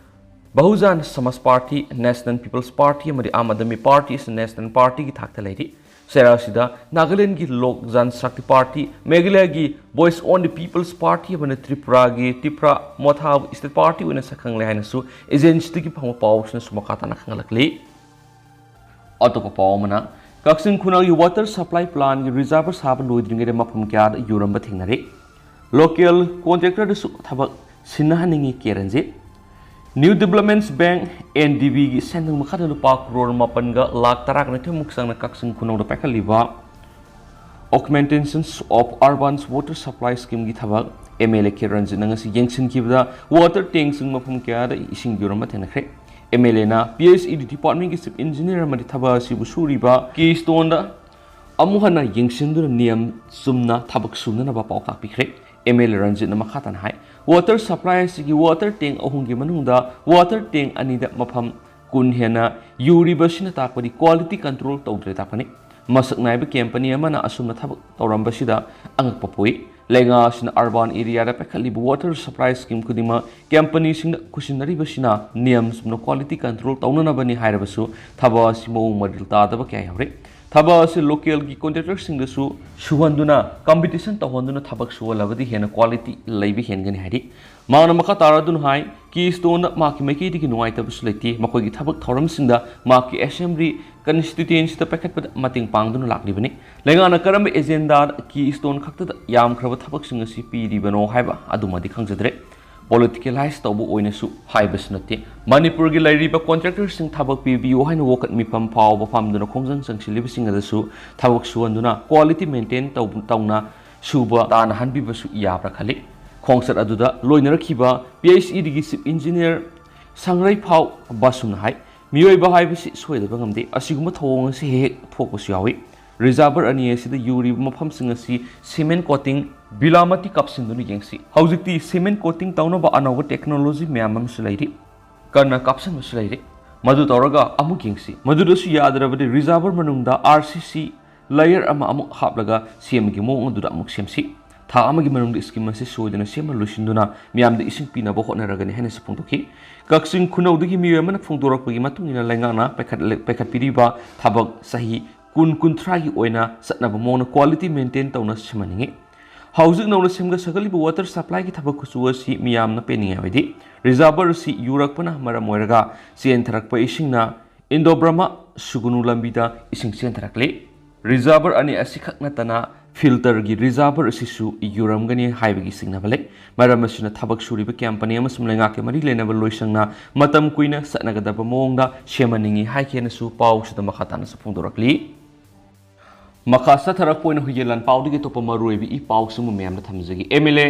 Bahujan ꯁꯃꯥꯖ ꯄꯥꯔꯇꯤ, National People's Party ꯑꯃꯗꯤ ꯑꯥꯝ ꯑꯥꯗꯃꯤ ꯄꯥꯔꯇꯤ ꯑꯁꯤ National Party ꯒꯤ ꯊꯥꯛꯇ ꯂꯩꯔꯤ꯫ ꯆꯩꯔꯥꯛ ꯑꯁꯤꯗ ꯅꯥꯒꯥꯂꯦꯟꯗꯒꯤ ꯂꯣꯛ ꯖꯟ ꯁꯛꯇꯤ ꯄꯥꯔꯇꯤ, ꯃꯦꯘꯥꯂꯌꯥꯒꯤ Voice of the People's Party ꯑꯃꯅ ꯇ꯭ꯔꯤꯄꯨꯔꯥꯒꯤ ꯇꯤꯄ꯭ꯔꯥ ꯃꯣꯊꯥꯕꯨ state party ꯑꯣꯏꯅ ꯁꯛꯈꯪꯂꯦ ꯍꯥꯏꯅꯁꯨ agency ꯗꯒꯤ ꯐꯪꯕ ꯄꯥꯎꯁꯤꯅꯁꯨ ꯃꯈꯥ ꯇꯥꯅ ꯈꯪꯍꯜꯂꯛꯂꯤ꯫ ꯑꯇꯣꯞꯄ ꯄꯥꯎ ꯑꯃꯅ, ꯀꯛꯆꯤꯡ ꯈꯨꯅꯧꯒꯤ water supply plant ꯀꯤ reservoir ꯁꯥꯕ ꯂꯣꯏꯗ꯭ꯔꯤꯉꯩꯗ ꯃꯐꯝ ꯀꯌꯥꯗ ꯌꯨꯔꯝꯕ ꯊꯦꯡꯅꯔꯦ꯫ Local contractor ꯗꯁꯨ ꯊꯕꯛ ꯁꯤꯟꯅꯍꯟꯅꯤꯡꯉꯤ, ꯀꯦ Ranjit. New Developments Bank, N D B ꯒꯤ ꯁꯦꯟꯊꯪ ꯃꯈꯥꯗ ꯂꯨꯄꯥ ꯀ꯭ꯔꯣꯔ ꯃꯥꯄꯟꯒ ꯂꯥꯈ ꯇꯔꯥꯒ ꯅꯤꯊꯣꯏꯃꯨꯛ ꯆꯪꯅ ꯀꯛꯆꯤꯡ ꯈꯨꯅꯧꯗ ꯄꯥꯏꯈꯠꯂꯤꯕ Augmentation of Urban Water Supply Scheme ꯒꯤ ꯊꯕꯛ M L A ꯀꯦ ꯔꯟꯖꯤꯠꯅ ꯉꯁꯤ ꯌꯦꯡꯁꯤꯟꯈꯤꯕꯗ water tank ꯁꯤꯡ ꯃꯐꯝ ꯀꯌꯥꯗ ꯏꯁꯤꯡ ꯌꯨꯔꯝꯕ ꯊꯦꯡꯅꯈ꯭ꯔꯦ꯫ M L A ꯅ P H E D department ꯀꯤ chief engineer ꯑꯃꯗꯤ ꯊꯕꯛ ꯑꯁꯤꯕꯨ ꯁꯨꯔꯤꯕ Keystone ꯗ ꯑꯃꯨꯛ ꯍꯟꯅ ꯌꯦꯡꯁꯤꯟꯗꯨꯅ ꯅꯤꯌꯝ ꯆꯨꯝꯅ ꯊꯕꯛ ꯁꯨꯅꯅꯕ ꯄꯥꯎꯇꯥꯛ ꯄꯤꯈ꯭ꯔꯦ꯫ M L A ꯔꯟꯖꯤꯠꯅ ꯃꯈꯥ ꯇꯥꯅ ꯍꯥꯏ, water supply ꯑꯁꯤꯒꯤ water tank ꯑꯍꯨꯝꯒꯤ ꯃꯅꯨꯡꯗ water tank ꯑꯅꯤꯗ ꯃꯐꯝ ꯀꯨꯟ ꯍꯦꯟꯅ ꯌꯨꯔꯤꯕꯁꯤꯅ ꯇꯥꯛꯄꯗꯤ quality control ꯇꯧꯗ꯭ꯔꯦ ꯇꯥꯛꯄꯅꯤ꯫ ꯃꯁꯛ ꯅꯥꯏꯕ company ꯑꯃꯅ ꯑꯁꯨꯝꯅ ꯊꯕꯛ ꯇꯧꯔꯝꯕꯁꯤꯗ ꯑꯉꯛꯄ ꯄꯣꯛꯏ꯫ ꯂꯩꯉꯥꯛ ꯑꯁꯤꯅ urban area ꯗ ꯄꯥꯏꯈꯠꯂꯤꯕ water supply scheme ꯈꯨꯗꯤꯡꯃꯛ company ꯁꯤꯡꯗ ꯈꯨꯠꯁꯤꯟꯅꯔꯤꯕꯁꯤꯅ ꯅꯤꯌꯝ ꯆꯨꯝꯅ quality control ꯇꯧꯅꯅꯕꯅꯤ ꯍꯥꯏꯔꯕꯁꯨ, ꯊꯕꯛ ꯑꯁꯤ ꯃꯑꯣꯡ ꯃꯔꯤꯜ ꯇꯥꯗꯕ ꯀꯌꯥ ꯌꯥꯎꯔꯤ꯫ ꯊꯕꯛ ꯑꯁꯤ local ꯒꯤ contractor ꯁꯤꯡꯗꯁꯨ ꯁꯨꯍꯟꯗꯨꯅ, competition ꯇꯧꯍꯟꯗꯨꯅ ꯊꯕꯛ ꯁꯨꯍꯜꯂꯕꯗꯤ ꯍꯦꯟꯅ quality ꯂꯩꯕ ꯍꯦꯟꯒꯅꯤ ꯍꯥꯏꯔꯤ꯫ ꯃꯍꯥꯛꯅ ꯃꯈꯥ ꯇꯥꯔꯗꯨꯅ ꯍꯥꯏ, Keystone ꯗ ꯃꯍꯥꯛꯀꯤ ꯃꯥꯏꯀꯩꯗꯒꯤ ꯅꯨꯡꯉꯥꯏꯇꯕꯁꯨ ꯂꯩꯇꯦ, ꯃꯈꯣꯏꯒꯤ ꯊꯕꯛ ꯊꯧꯔꯝꯁꯤꯡꯗ ꯃꯍꯥꯛꯀꯤ assembly constituency ꯗ ꯄꯥꯏꯈꯠꯄꯗ ꯃꯇꯦꯡ ꯄꯥꯡꯗꯨꯅ ꯂꯥꯛꯂꯤꯕꯅꯤ꯫ ꯂꯩꯉꯥꯛꯅ ꯀꯔꯝꯕ agenda ꯗ Keystone ꯈꯛꯇꯗ ꯌꯥꯝꯈ꯭ꯔꯕ ꯊꯕꯛꯁꯤꯡ ꯑꯁꯤ ꯄꯤꯔꯤꯕꯅꯣ ꯍꯥꯏꯕ ꯑꯗꯨꯃꯗꯤ ꯈꯪꯖꯗ꯭ꯔꯦ꯫ ꯄꯣꯂꯤꯇꯤꯀꯦꯂꯥꯏꯁ ꯇꯧꯕ ꯑꯣꯏꯅꯁꯨ ꯍꯥꯏꯕꯁꯨ ꯅꯠꯇꯦ꯫ ꯃꯅꯤꯄꯨꯔꯒꯤ ꯂꯩꯔꯤꯕ ꯀꯣꯟꯇ꯭ꯔꯦꯛꯇꯔꯁꯤꯡ ꯊꯕꯛ ꯄꯤꯕꯤꯌꯨ ꯍꯥꯏꯅ ꯋꯥꯀꯠ ꯃꯤꯐꯝ ꯐꯥꯎꯕ ꯐꯝꯗꯨꯅ ꯈꯣꯡꯖꯪ ꯆꯪꯁꯤꯜꯂꯤꯕꯁꯤꯡ ꯑꯗꯨꯁꯨ ꯊꯕꯛ ꯁꯨꯍꯟꯗꯨꯅ ꯀ꯭ꯋꯥꯂꯤꯇꯤ ꯃꯦꯟꯇꯦꯟ ꯇꯧ-, ꯇꯧꯅ ꯁꯨꯕ ꯇꯥꯅꯍꯟꯕꯤꯕꯁꯨ ꯌꯥꯕ꯭ꯔꯥ ꯈꯜꯂꯤ꯫ ꯈꯣꯡꯆꯠ ꯑꯗꯨꯗ ꯂꯣꯏꯅꯔꯛꯈꯤꯕ P H E ꯗꯤꯒꯤ chief engineer ꯁꯪꯔꯩꯐꯥꯎ ꯕꯥꯁꯨꯝꯅ ꯍꯥꯏ, ꯃꯤꯑꯣꯏꯕ ꯍꯥꯏꯕꯁꯤ ꯁꯣꯏꯗꯕ ꯉꯝꯗꯦ꯫ ꯑꯁꯤꯒꯨꯝꯕ ꯊꯧꯑꯣꯡ ꯑꯁꯤ ꯍꯦꯛ ꯍꯦꯛ ꯊꯣꯛꯄꯁꯨ ꯌꯥꯎꯏ꯫ ꯔꯤꯖꯥꯔꯚꯔ ꯑꯅꯤ ꯑꯁꯤꯗ ꯌꯨꯔꯤꯕ ꯃꯐꯝꯁꯤꯡ ꯑꯁꯤ ꯁꯤꯃꯦꯟ ꯀꯣꯇꯤꯡ ꯕꯤꯂꯥꯃꯇꯤ ꯀꯥꯞꯁꯤꯟꯗꯨꯅ ꯌꯦꯡꯁꯤ꯫ ꯍꯧꯖꯤꯛꯇꯤ ꯁꯤꯃꯦꯟ ꯀꯣꯇꯤꯡ ꯇꯧꯅꯕ ꯑꯅꯧꯕ ꯇꯦꯛꯅꯣꯂꯣꯖꯤ ꯃꯌꯥꯝ ꯑꯃꯁꯨ ꯂꯩꯔꯤ꯫ ꯀꯟꯅ ꯀꯥꯞꯁꯤꯟꯕꯁꯨ ꯂꯩꯔꯤ꯫ ꯃꯗꯨ ꯇꯧꯔꯒ ꯑꯃꯨꯛ ꯌꯦꯡꯁꯤ꯫ ꯃꯗꯨꯗꯁꯨ ꯌꯥꯗ꯭ꯔꯕꯗꯤ ꯔꯤꯖꯥꯔꯚꯔ ꯃꯅꯨꯡꯗ ꯑꯥꯔ ꯁꯤ ꯁꯤ ꯂꯦꯌꯔ ꯑꯃ ꯑꯃꯨꯛ ꯍꯥꯞꯂꯒ ꯁꯦꯝꯕꯒꯤ ꯃꯑꯣꯡ ꯑꯗꯨꯗ ꯑꯃꯨꯛ ꯁꯦꯝꯁꯤ꯫ ꯊꯥ ꯑꯃꯒꯤ ꯃꯅꯨꯡꯗ ꯁ꯭ꯀꯤꯝ ꯑꯁꯤ ꯁꯣꯏꯗꯅ ꯁꯦꯝꯕ ꯂꯣꯏꯁꯤꯟꯗꯨꯅ ꯃꯤꯌꯥꯝꯗ ꯏꯁꯤꯡ ꯄꯤꯅꯕ ꯍꯣꯠꯅꯔꯒꯅꯤ ꯍꯥꯏꯅꯁꯨ ꯐꯣꯡꯗꯣꯛꯈꯤ꯫ ꯀꯛꯆꯤꯡ ꯈꯨꯅꯧꯗꯒꯤ ꯃꯤꯑꯣꯏ ꯑꯃꯅ ꯐꯣꯡꯗꯣꯔꯛꯄꯒꯤ ꯃꯇꯨꯡ ꯏꯟꯅ ꯂꯩꯉꯥꯛꯅ ꯄꯥꯏꯈꯠꯂ-, ꯄꯥꯏꯈꯠꯄꯤꯔꯤꯕ ꯊꯕꯛ ꯆꯍꯤ ꯀꯨꯟ ꯀꯨꯟꯊ꯭ꯔꯥꯒꯤ ꯑꯣꯏꯅ ꯆꯠꯅꯕ ꯃꯑꯣꯡꯗ ꯀ꯭ꯋꯥꯂꯤꯇꯤ ꯃꯦꯟꯇꯦꯟ ꯇꯧꯅ ꯁꯦꯝꯍꯟꯅꯤꯡꯏ꯫ ꯍꯧꯖꯤꯛ ꯅꯧꯅ ꯁꯦꯝꯒꯠ ꯁꯥꯒꯠꯂꯤꯕ ꯋꯥꯇꯔ ꯁꯄ꯭ꯂꯥꯏꯒꯤ ꯊꯕꯛ ꯈꯨꯠꯁꯨ ꯑꯁꯤ ꯃꯤꯌꯥꯝꯅ ꯄꯦꯟꯅꯤꯡꯉꯥꯏ ꯑꯣꯏꯗꯦ꯫ ꯔꯤꯖꯥꯔꯚꯔ ꯑꯁꯤ ꯌꯨꯔꯛꯄꯅ ꯃꯔꯝ ꯑꯣꯏꯔꯒ ꯆꯦꯟꯊꯔꯛꯄ ꯏꯁꯤꯡꯅ ꯏꯟꯗꯣ ꯕ꯭ꯔꯍꯃ ꯁꯨꯒꯨꯅꯨ ꯂꯝꯕꯤꯗ ꯏꯁꯤꯡ ꯆꯦꯟꯊꯔꯛꯂꯤ꯫ ꯔꯤꯖꯥꯔꯚꯔ ꯑꯅꯤ ꯑꯁꯤꯈꯛ ꯅꯠꯇꯅ ꯐꯤꯜꯇꯔꯒꯤ ꯔꯤꯖꯥꯔꯚꯔ ꯑꯁꯤꯁꯨ ꯌꯨꯔꯝꯒꯅꯤ ꯍꯥꯏꯕꯒꯤ ꯆꯤꯡꯅꯕ ꯂꯩ꯫ ꯃꯔꯝ ꯑꯁꯤꯅ ꯊꯕꯛ ꯁꯨꯔꯤꯕ ꯀꯝꯄꯅꯤ ꯑꯃꯁꯨꯡ ꯂꯩꯉꯥꯛꯀꯤ ꯃꯔꯤ ꯂꯩꯅꯕ ꯂꯣꯏꯁꯪꯅ ꯃꯇꯝ ꯀꯨꯏꯅ ꯆꯠꯅꯒꯗꯕ ꯃꯑꯣꯡꯗ ꯁꯦꯝꯍꯟꯅꯤꯡꯏ ꯍꯥꯏꯈꯤ ꯍꯥꯏꯅꯁꯨ ꯄꯥꯎꯁꯤꯗ ꯃꯈꯥ ꯇꯥꯅꯁꯨ ꯐꯣꯡꯗꯣꯔꯛꯂꯤ꯫ ꯃꯈꯥ ꯆꯠꯊꯔꯛꯄ ꯑꯣꯏꯅ ꯍꯨꯏꯌꯦꯟ ꯂꯥꯟꯄꯥꯎꯗꯒꯤ ꯑꯇꯣꯞꯄ ꯃꯔꯨꯑꯣꯏꯕ ꯏ ꯄꯥꯎꯁꯤꯡꯕꯨ ꯃꯌꯥꯝꯗ ꯊꯝꯖꯒꯦ꯫ M L A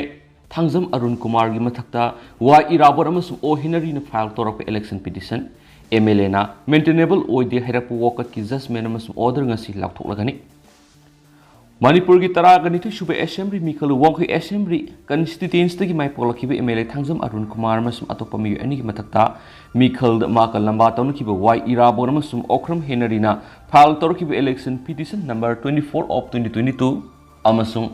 Thangjam Arun ꯀꯨꯃꯥꯔꯒꯤ ꯃꯊꯛꯇ ꯋꯥꯏ ꯏꯔꯥꯕꯣꯠ ꯑꯃꯁꯨꯡ ꯑꯣ ꯍꯦꯅꯔꯤꯅ ꯐꯥꯏꯜ ꯇꯧꯔꯛꯄ ꯏꯂꯦꯛꯁꯟ ꯄꯤꯇꯤꯁꯟ, ꯑꯦꯝ ꯑꯦꯜ ꯑꯦꯅ ꯃꯦꯟꯇꯦꯅꯦꯕꯜ ꯑꯣꯏꯗꯦ ꯍꯥꯏꯔꯛꯄ ꯋꯥꯀꯠꯀꯤ ꯖꯖꯃꯦꯟ ꯑꯃꯁꯨꯡ ꯑꯣꯔꯗꯔ ꯉꯁꯤ ꯂꯥꯎꯊꯣꯛꯂꯒꯅꯤ꯫ ꯃꯅꯤꯄꯨꯔꯒꯤ ꯇꯔꯥꯒ ꯅꯤꯊꯣꯏ ꯁꯨꯕ ꯑꯦꯁꯦꯝꯕ꯭ꯂꯤ ꯃꯤꯈꯜ ꯋꯥꯡꯈꯩ ꯑꯦꯁꯦꯝꯕ꯭ꯂꯤ ꯀꯟꯁꯇꯤꯇ꯭ꯋꯦꯟꯁꯤꯗꯒꯤ ꯃꯥꯏ ꯄꯥꯛꯂꯛꯈꯤꯕ M L A Thangjam Arun Kumar ꯑꯃꯁꯨꯡ ꯑꯇꯣꯞꯄ ꯃꯤꯑꯣꯏ ꯑꯅꯤꯒꯤ ꯃꯊꯛꯇ ꯃꯤꯈꯜꯗ ꯃꯥꯀ ꯂꯝꯕꯥ ꯇꯧꯅꯈꯤꯕ ꯋꯥꯏ ꯏꯔꯥꯕꯣꯠ ꯑꯃꯁꯨꯡ ꯑꯣꯈ꯭ꯔꯝ ꯍꯦꯅꯔꯤꯅ ꯐꯥꯏꯜ ꯇꯧꯔꯛꯈꯤꯕ election petition number twenty-four of twenty twenty-two ꯑꯃꯁꯨꯡ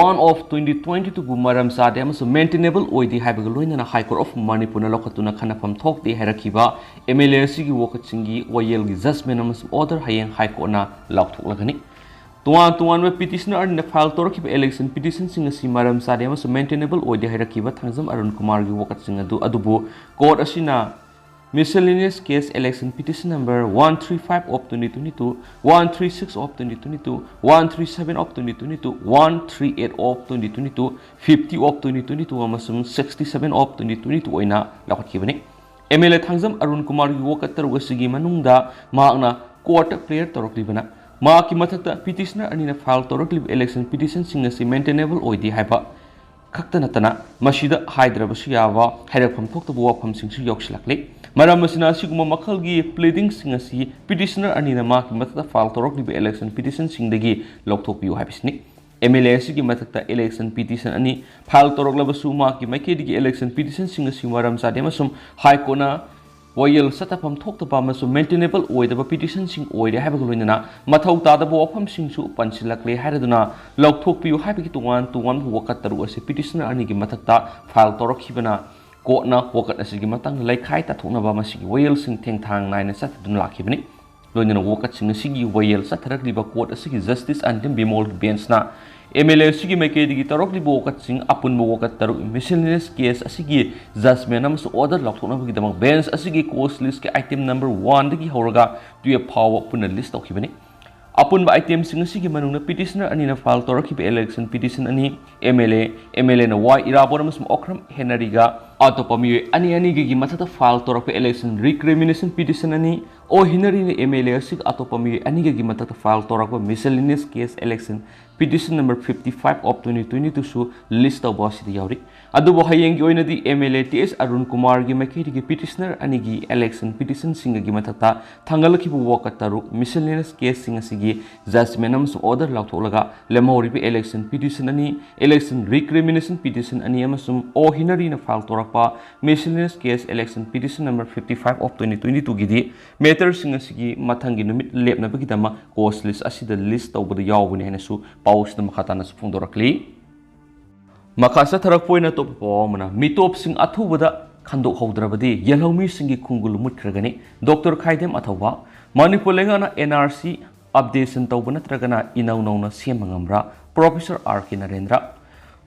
one of twenty twenty-two ꯕꯨ ꯃꯔꯝ ꯆꯥꯗꯦ ꯑꯃꯁꯨꯡ ꯃꯦꯟꯇꯦꯅꯦꯕꯜ ꯑꯣꯏꯗꯦ ꯍꯥꯏꯕꯒ ꯂꯣꯏꯅꯅ High Court of ꯃꯅꯤꯄꯨꯔꯅ ꯂꯧꯈꯠꯇꯨꯅ ꯈꯟꯅꯐꯝ ꯊꯣꯛꯇꯦ ꯍꯥꯏꯔꯛꯈꯤꯕ ꯑꯦꯝ ꯑꯦꯜ ꯑꯦ ꯑꯁꯤꯒꯤ ꯋꯥꯀꯠꯁꯤꯡꯒꯤ ꯋꯥꯌꯦꯜꯒꯤ ꯖꯖꯃꯦꯟ ꯑꯃꯁꯨꯡ ꯑꯣꯔꯗꯔ ꯍꯌꯦꯡ ꯍꯥꯏ ꯀꯣꯔꯠꯅ ꯂꯥꯎꯊꯣꯛꯂꯒꯅꯤ꯫ ꯇꯣꯉꯥꯟ ꯇꯣꯉꯥꯟꯕ ꯄꯤꯇꯤꯁꯅꯔ ꯑꯅꯤꯅ ꯐꯥꯏꯜ ꯇꯧꯔꯛꯈꯤꯕ ꯏꯂꯦꯛꯁꯟ ꯄꯤꯇꯤꯁꯟꯁꯤꯡ ꯑꯁꯤ ꯃꯔꯝ ꯆꯥꯗꯦ ꯑꯃꯁꯨꯡ ꯃꯦꯟꯇꯦꯅꯦꯕꯜ ꯑꯣꯏꯗꯦ ꯍꯥꯏꯔꯛꯈꯤꯕ ꯊꯥꯡꯖꯝ ꯑꯔꯨꯟ ꯀꯨꯃꯥꯔꯒꯤ ꯋꯥꯀꯠꯁꯤꯡ ꯑꯗꯨ, ꯑꯗꯨꯕꯨ ꯀꯣꯔꯠ ꯑꯁꯤꯅ Miscellaneous case election petition number one three five of twenty twenty-two, one three six of twenty twenty-two, one three seven of twenty twenty-two, one three eight of twenty twenty-two, fifty of twenty twenty-two ꯑꯃꯁꯨꯡ sixty seven of twenty twenty-two ꯑꯣꯏꯅ ꯂꯧꯈꯠꯈꯤꯕꯅꯤ꯫ M L A Thangjam Arun ꯀꯨꯃꯥꯔꯒꯤ ꯋꯥꯀꯠ ꯇꯔꯨꯛ ꯑꯁꯤꯒꯤ ꯃꯅꯨꯡꯗ ꯃꯍꯥꯛꯅ ꯀꯣꯔꯠꯇ ꯄ꯭ꯔꯦꯌꯔ ꯇꯧꯔꯛꯂꯤꯕꯅ ꯃꯍꯥꯛꯀꯤ ꯃꯊꯛꯇ ꯄꯤꯇꯤꯁꯅꯔ ꯑꯅꯤꯅ ꯐꯥꯏꯜ ꯇꯧꯔꯛꯂꯤꯕ ꯏꯂꯦꯛꯁꯟ ꯄꯤꯇꯤꯁꯟꯁꯤꯡ ꯑꯁꯤ ꯃꯦꯟꯇꯦꯅꯦꯕꯜ ꯑꯣꯏꯗꯦ ꯍꯥꯏꯕ ꯈꯛꯇ ꯅꯠꯇꯅ ꯃꯁꯤꯗ ꯍꯥꯏꯗ꯭ꯔꯕꯁꯨ ꯌꯥꯕ ꯍꯥꯏꯔꯛꯐꯝ ꯊꯣꯛꯇꯕ ꯋꯥꯐꯝꯁꯤꯡꯁꯨ ꯌꯥꯎꯁꯤꯜꯂꯛꯂꯤ꯫ ꯃꯔꯝ ꯑꯁꯤꯅ ꯑꯁꯤꯒꯨꯝꯕ ꯃꯈꯜꯒꯤ ꯄ꯭ꯂꯤꯗꯤꯡꯁꯤꯡ ꯑꯁꯤ ꯄꯤꯇꯤꯁꯅꯔ ꯑꯅꯤꯅ ꯃꯍꯥꯛꯀꯤ ꯃꯊꯛꯇ ꯐꯥꯏꯜ ꯇꯧꯔꯛꯂꯤꯕ ꯏꯂꯦꯛꯁꯟ ꯄꯤꯇꯤꯁꯟꯁꯤꯡꯗꯒꯤ ꯂꯧꯊꯣꯛꯄꯤꯌꯨ ꯍꯥꯏꯕꯁꯤꯅꯤ꯫ ꯑꯦꯝ ꯑꯦꯜ ꯑꯦ ꯑꯁꯤꯒꯤ ꯃꯊꯛꯇ ꯏꯂꯦꯛꯁꯟ ꯄꯤꯇꯤꯁꯟ ꯑꯅꯤ ꯐꯥꯏꯜ ꯇꯧꯔꯛꯂꯕꯁꯨ ꯃꯍꯥꯛꯀꯤ ꯃꯥꯏꯀꯩꯗꯒꯤ ꯏꯂꯦꯛꯁꯟ ꯄꯤꯇꯤꯁꯟꯁꯤꯡ ꯑꯁꯤ ꯃꯔꯝ ꯆꯥꯗꯦ ꯑꯃꯁꯨꯡ ꯍꯥꯏ ꯀꯣꯔꯠꯅ ꯋꯥꯌꯦꯜ ꯆꯠꯊꯐꯝ ꯊꯣꯛꯇꯕ ꯑꯃꯁꯨꯡ ꯃꯦꯟꯇꯦꯅꯦꯕꯜ ꯑꯣꯏꯗꯕ ꯄꯤꯇꯤꯁꯟꯁꯤꯡ ꯑꯣꯏꯔꯦ ꯍꯥꯏꯕꯒ ꯂꯣꯏꯅꯅ ꯃꯊꯧ ꯇꯥꯗꯕ ꯋꯥꯐꯝꯁꯤꯡꯁꯨ ꯄꯟꯁꯤꯜꯂꯛꯂꯦ ꯍꯥꯏꯔꯗꯨꯅ ꯂꯧꯊꯣꯛꯄꯤꯌꯨ ꯍꯥꯏꯕꯒꯤ ꯇꯣꯉꯥꯟ ꯇꯣꯉꯥꯟꯕ ꯋꯥꯀꯠ ꯇꯔꯨꯛ ꯑꯁꯤ ꯄꯤꯇꯤꯁꯅꯔ ꯑꯅꯤꯒꯤ ꯃꯊꯛꯇ ꯐꯥꯏꯜ ꯇꯧꯔꯛꯈꯤꯕꯅ ꯀꯣꯔꯠꯅ ꯋꯥꯀꯠ ꯑꯁꯤꯒꯤ ꯃꯇꯥꯡꯗ ꯂꯩꯈꯥꯏ ꯇꯥꯊꯣꯛꯅꯕ ꯃꯁꯤꯒꯤ ꯋꯥꯌꯦꯜꯁꯤꯡ ꯊꯦꯡꯊꯥꯡ ꯅꯥꯏꯅ ꯆꯠꯊꯗꯨꯅ ꯂꯥꯛꯈꯤꯕꯅꯤ꯫ ꯂꯣꯏꯅꯅ ꯋꯥꯀꯠꯁꯤꯡ ꯑꯁꯤꯒꯤ ꯋꯥꯌꯦꯜ ꯆꯠꯊꯔꯛꯂꯤꯕ ꯀꯣꯔꯠ ꯑꯁꯤꯒꯤ ꯖꯁꯇꯤꯁ ꯑꯟꯇꯤꯝ ꯕꯤꯃꯣꯜ ꯕꯦꯟꯁꯅ ꯑꯦꯝ ꯑꯦꯜ ꯑꯦ ꯑꯁꯤꯒꯤ ꯃꯥꯏꯀꯩꯗꯒꯤ ꯇꯧꯔꯛꯂꯤꯕ ꯋꯥꯀꯠꯁꯤꯡ ꯑꯄꯨꯟꯕ ꯋꯥꯀꯠ ꯇꯔꯨꯛ ꯃꯤꯁꯦꯂꯤꯅꯤꯌꯁ ꯀꯦꯁ ꯑꯁꯤꯒꯤ ꯖꯖꯃꯦꯟ ꯑꯃꯁꯨꯡ ꯑꯣꯔꯗꯔ ꯂꯥꯎꯊꯣꯛꯅꯕꯒꯤꯗꯃꯛ ꯕꯦꯟꯁ ꯑꯁꯤꯒꯤ ꯀꯣꯁ ꯂꯤꯁꯀꯤ ꯑꯥꯏꯇꯦꯝ ꯅꯝꯕꯔ ꯋꯥꯟꯗꯒꯤ ꯍꯧꯔꯒ ꯇꯨꯌꯦꯜꯐ ꯐꯥꯎꯕ ꯄꯨꯟꯅ ꯂꯤꯁ ꯇꯧꯈꯤꯕꯅꯤ꯫ ꯑꯄꯨꯟꯕ ꯑꯥꯏꯇꯦꯝꯁꯤꯡ ꯑꯁꯤꯒꯤ ꯃꯅꯨꯡꯗ ꯄꯤꯇꯤꯁꯅꯔ ꯑꯅꯤꯅ ꯐꯥꯏꯜ ꯇꯧꯔꯛꯈꯤꯕ ꯏꯂꯦꯛꯁꯟ ꯄꯤꯇꯤꯁꯟ ꯑꯅꯤ, ꯑꯦꯝ ꯑꯦꯜ ꯑꯦ, ꯑꯦꯝ ꯑꯦꯜ ꯑꯦꯅ ꯋꯥꯏ ꯏꯔꯥꯕꯣꯠ ꯑꯃꯁꯨꯡ ꯑꯣꯀ꯭ꯔꯝ ꯍꯦꯅꯔꯤꯒ ꯑꯇꯣꯞꯄ ꯃꯤꯑꯣꯏ ꯑꯅꯤ ꯑꯅꯤꯒꯤ ꯃꯊꯛꯇ ꯐꯥꯏꯜ ꯇꯧꯔꯛꯄ ꯏꯂꯦꯛꯁꯟ ꯔꯤꯀ꯭ꯔꯤꯃꯤꯅꯦꯁꯟ ꯄꯤꯇꯤꯁꯟ ꯑꯅꯤ, ꯑꯣ ꯍꯦꯅꯔꯤꯅ ꯑꯦꯝ ꯑꯦꯜ ꯑꯦ ꯑꯁꯤꯒ ꯑꯇꯣꯞꯄ ꯃꯤꯑꯣꯏ ꯑꯅꯤꯒꯒꯤ ꯃꯊꯛꯇ ꯐꯥꯏꯜ ꯇꯧꯔꯛꯄ miscellaneous case election petition number fifty five of twenty twenty ꯇꯨꯁꯨ ꯂꯤꯁ ꯇꯧꯕ ꯑꯁꯤꯗ ꯌꯥꯎꯔꯤ꯫ ꯑꯗꯨꯕꯨ ꯍꯌꯦꯡꯒꯤ ꯑꯣꯏꯅꯗꯤ M L A T S Arun ꯀꯨꯃꯥꯔꯒꯤ ꯃꯥꯏꯀꯩꯗꯒꯤ ꯄꯤꯇꯤꯁꯅꯔ ꯑꯅꯤꯒꯤ ꯏꯂꯦꯛꯁꯟ ꯄꯤꯇꯤꯁꯟꯁꯤꯡꯒꯒꯤ ꯃꯊꯛꯇ ꯊꯥꯡꯒꯠꯂꯛꯈꯤꯕ ꯋꯥꯀꯠ ꯇꯔꯨꯛ ꯃꯤꯁꯦꯂꯤꯅꯤꯌꯁ ꯀꯦꯁꯁꯤꯡ ꯑꯁꯤꯒꯤ ꯖꯖꯃꯦꯟ ꯑꯃꯁꯨꯡ ꯑꯣꯔꯗꯔ ꯂꯥꯎꯊꯣꯛꯂꯒ ꯂꯦꯝꯍꯧꯔꯤꯕ ꯏꯂꯦꯛꯁꯟ ꯄꯤꯇꯤꯁꯟ ꯑꯅꯤ, ꯏꯂꯦꯛꯁꯟ ꯔꯤꯀ꯭ꯔꯤꯃꯤꯅꯦꯁꯟ ꯄꯤꯇꯤꯁꯟ ꯑꯅꯤ ꯑꯃꯁꯨꯡ ꯑꯣ ꯍꯦꯅꯔꯤꯅ ꯐꯥꯏꯜ ꯇꯧꯔꯛꯄ miscellaneous case election petition number fifty five of twenty twenty ꯇꯨꯒꯤꯗꯤ ꯃꯦꯇꯔꯁꯤꯡ ꯑꯁꯤꯒꯤ ꯃꯊꯪꯒꯤ ꯅꯨꯃꯤꯠ ꯂꯦꯞꯅꯕꯒꯤꯗꯃꯛ ꯀꯣꯁ ꯂꯤꯁ ꯑꯁꯤꯗ ꯂꯤꯁ ꯇꯧꯕꯗ ꯌꯥꯎꯕꯅꯤ ꯍꯥꯏꯅꯁꯨ ꯄꯥꯎꯁꯤꯗ ꯃꯈꯥ ꯇꯥꯅꯁꯨ ꯐꯣꯡꯗꯣꯔꯛꯂꯤ꯫ ꯃꯈꯥ ꯆꯠꯊꯔꯛꯄ ꯑꯣꯏꯅ ꯑꯇꯣꯞꯄ ꯄꯥꯎ ꯑꯃꯅ, ꯃꯤꯇꯣꯞꯁꯤꯡ ꯑꯊꯨꯕꯗ ꯈꯟꯗꯣꯛꯍꯧꯗ꯭ꯔꯕꯗꯤ ꯌꯦꯜꯍꯧꯃꯤꯁꯤꯡꯒꯤ ꯈꯣꯡꯒꯨꯜ ꯃꯨꯠꯈ꯭ꯔꯒꯅꯤ꯫ ꯗꯣꯛꯇꯔ ꯈꯥꯏꯗꯦꯝ ꯑꯊꯧꯕ꯫ ꯃꯅꯤꯄꯨꯔ ꯂꯩꯉꯥꯛꯅ ꯑꯦꯟ ꯑꯥꯔ ꯁꯤ ꯑꯞꯗꯦꯁꯟ ꯇꯧꯕ ꯅꯠꯇ꯭ꯔꯒꯅ ꯏꯅꯧ ꯅꯧꯅ ꯁꯦꯝꯕ ꯉꯝꯕ꯭ꯔꯥ? ꯄ꯭ꯔꯣꯐꯦꯁꯔ ꯑꯥꯔ ꯀꯦ ꯅꯔꯦꯟꯗ꯭ꯔ꯫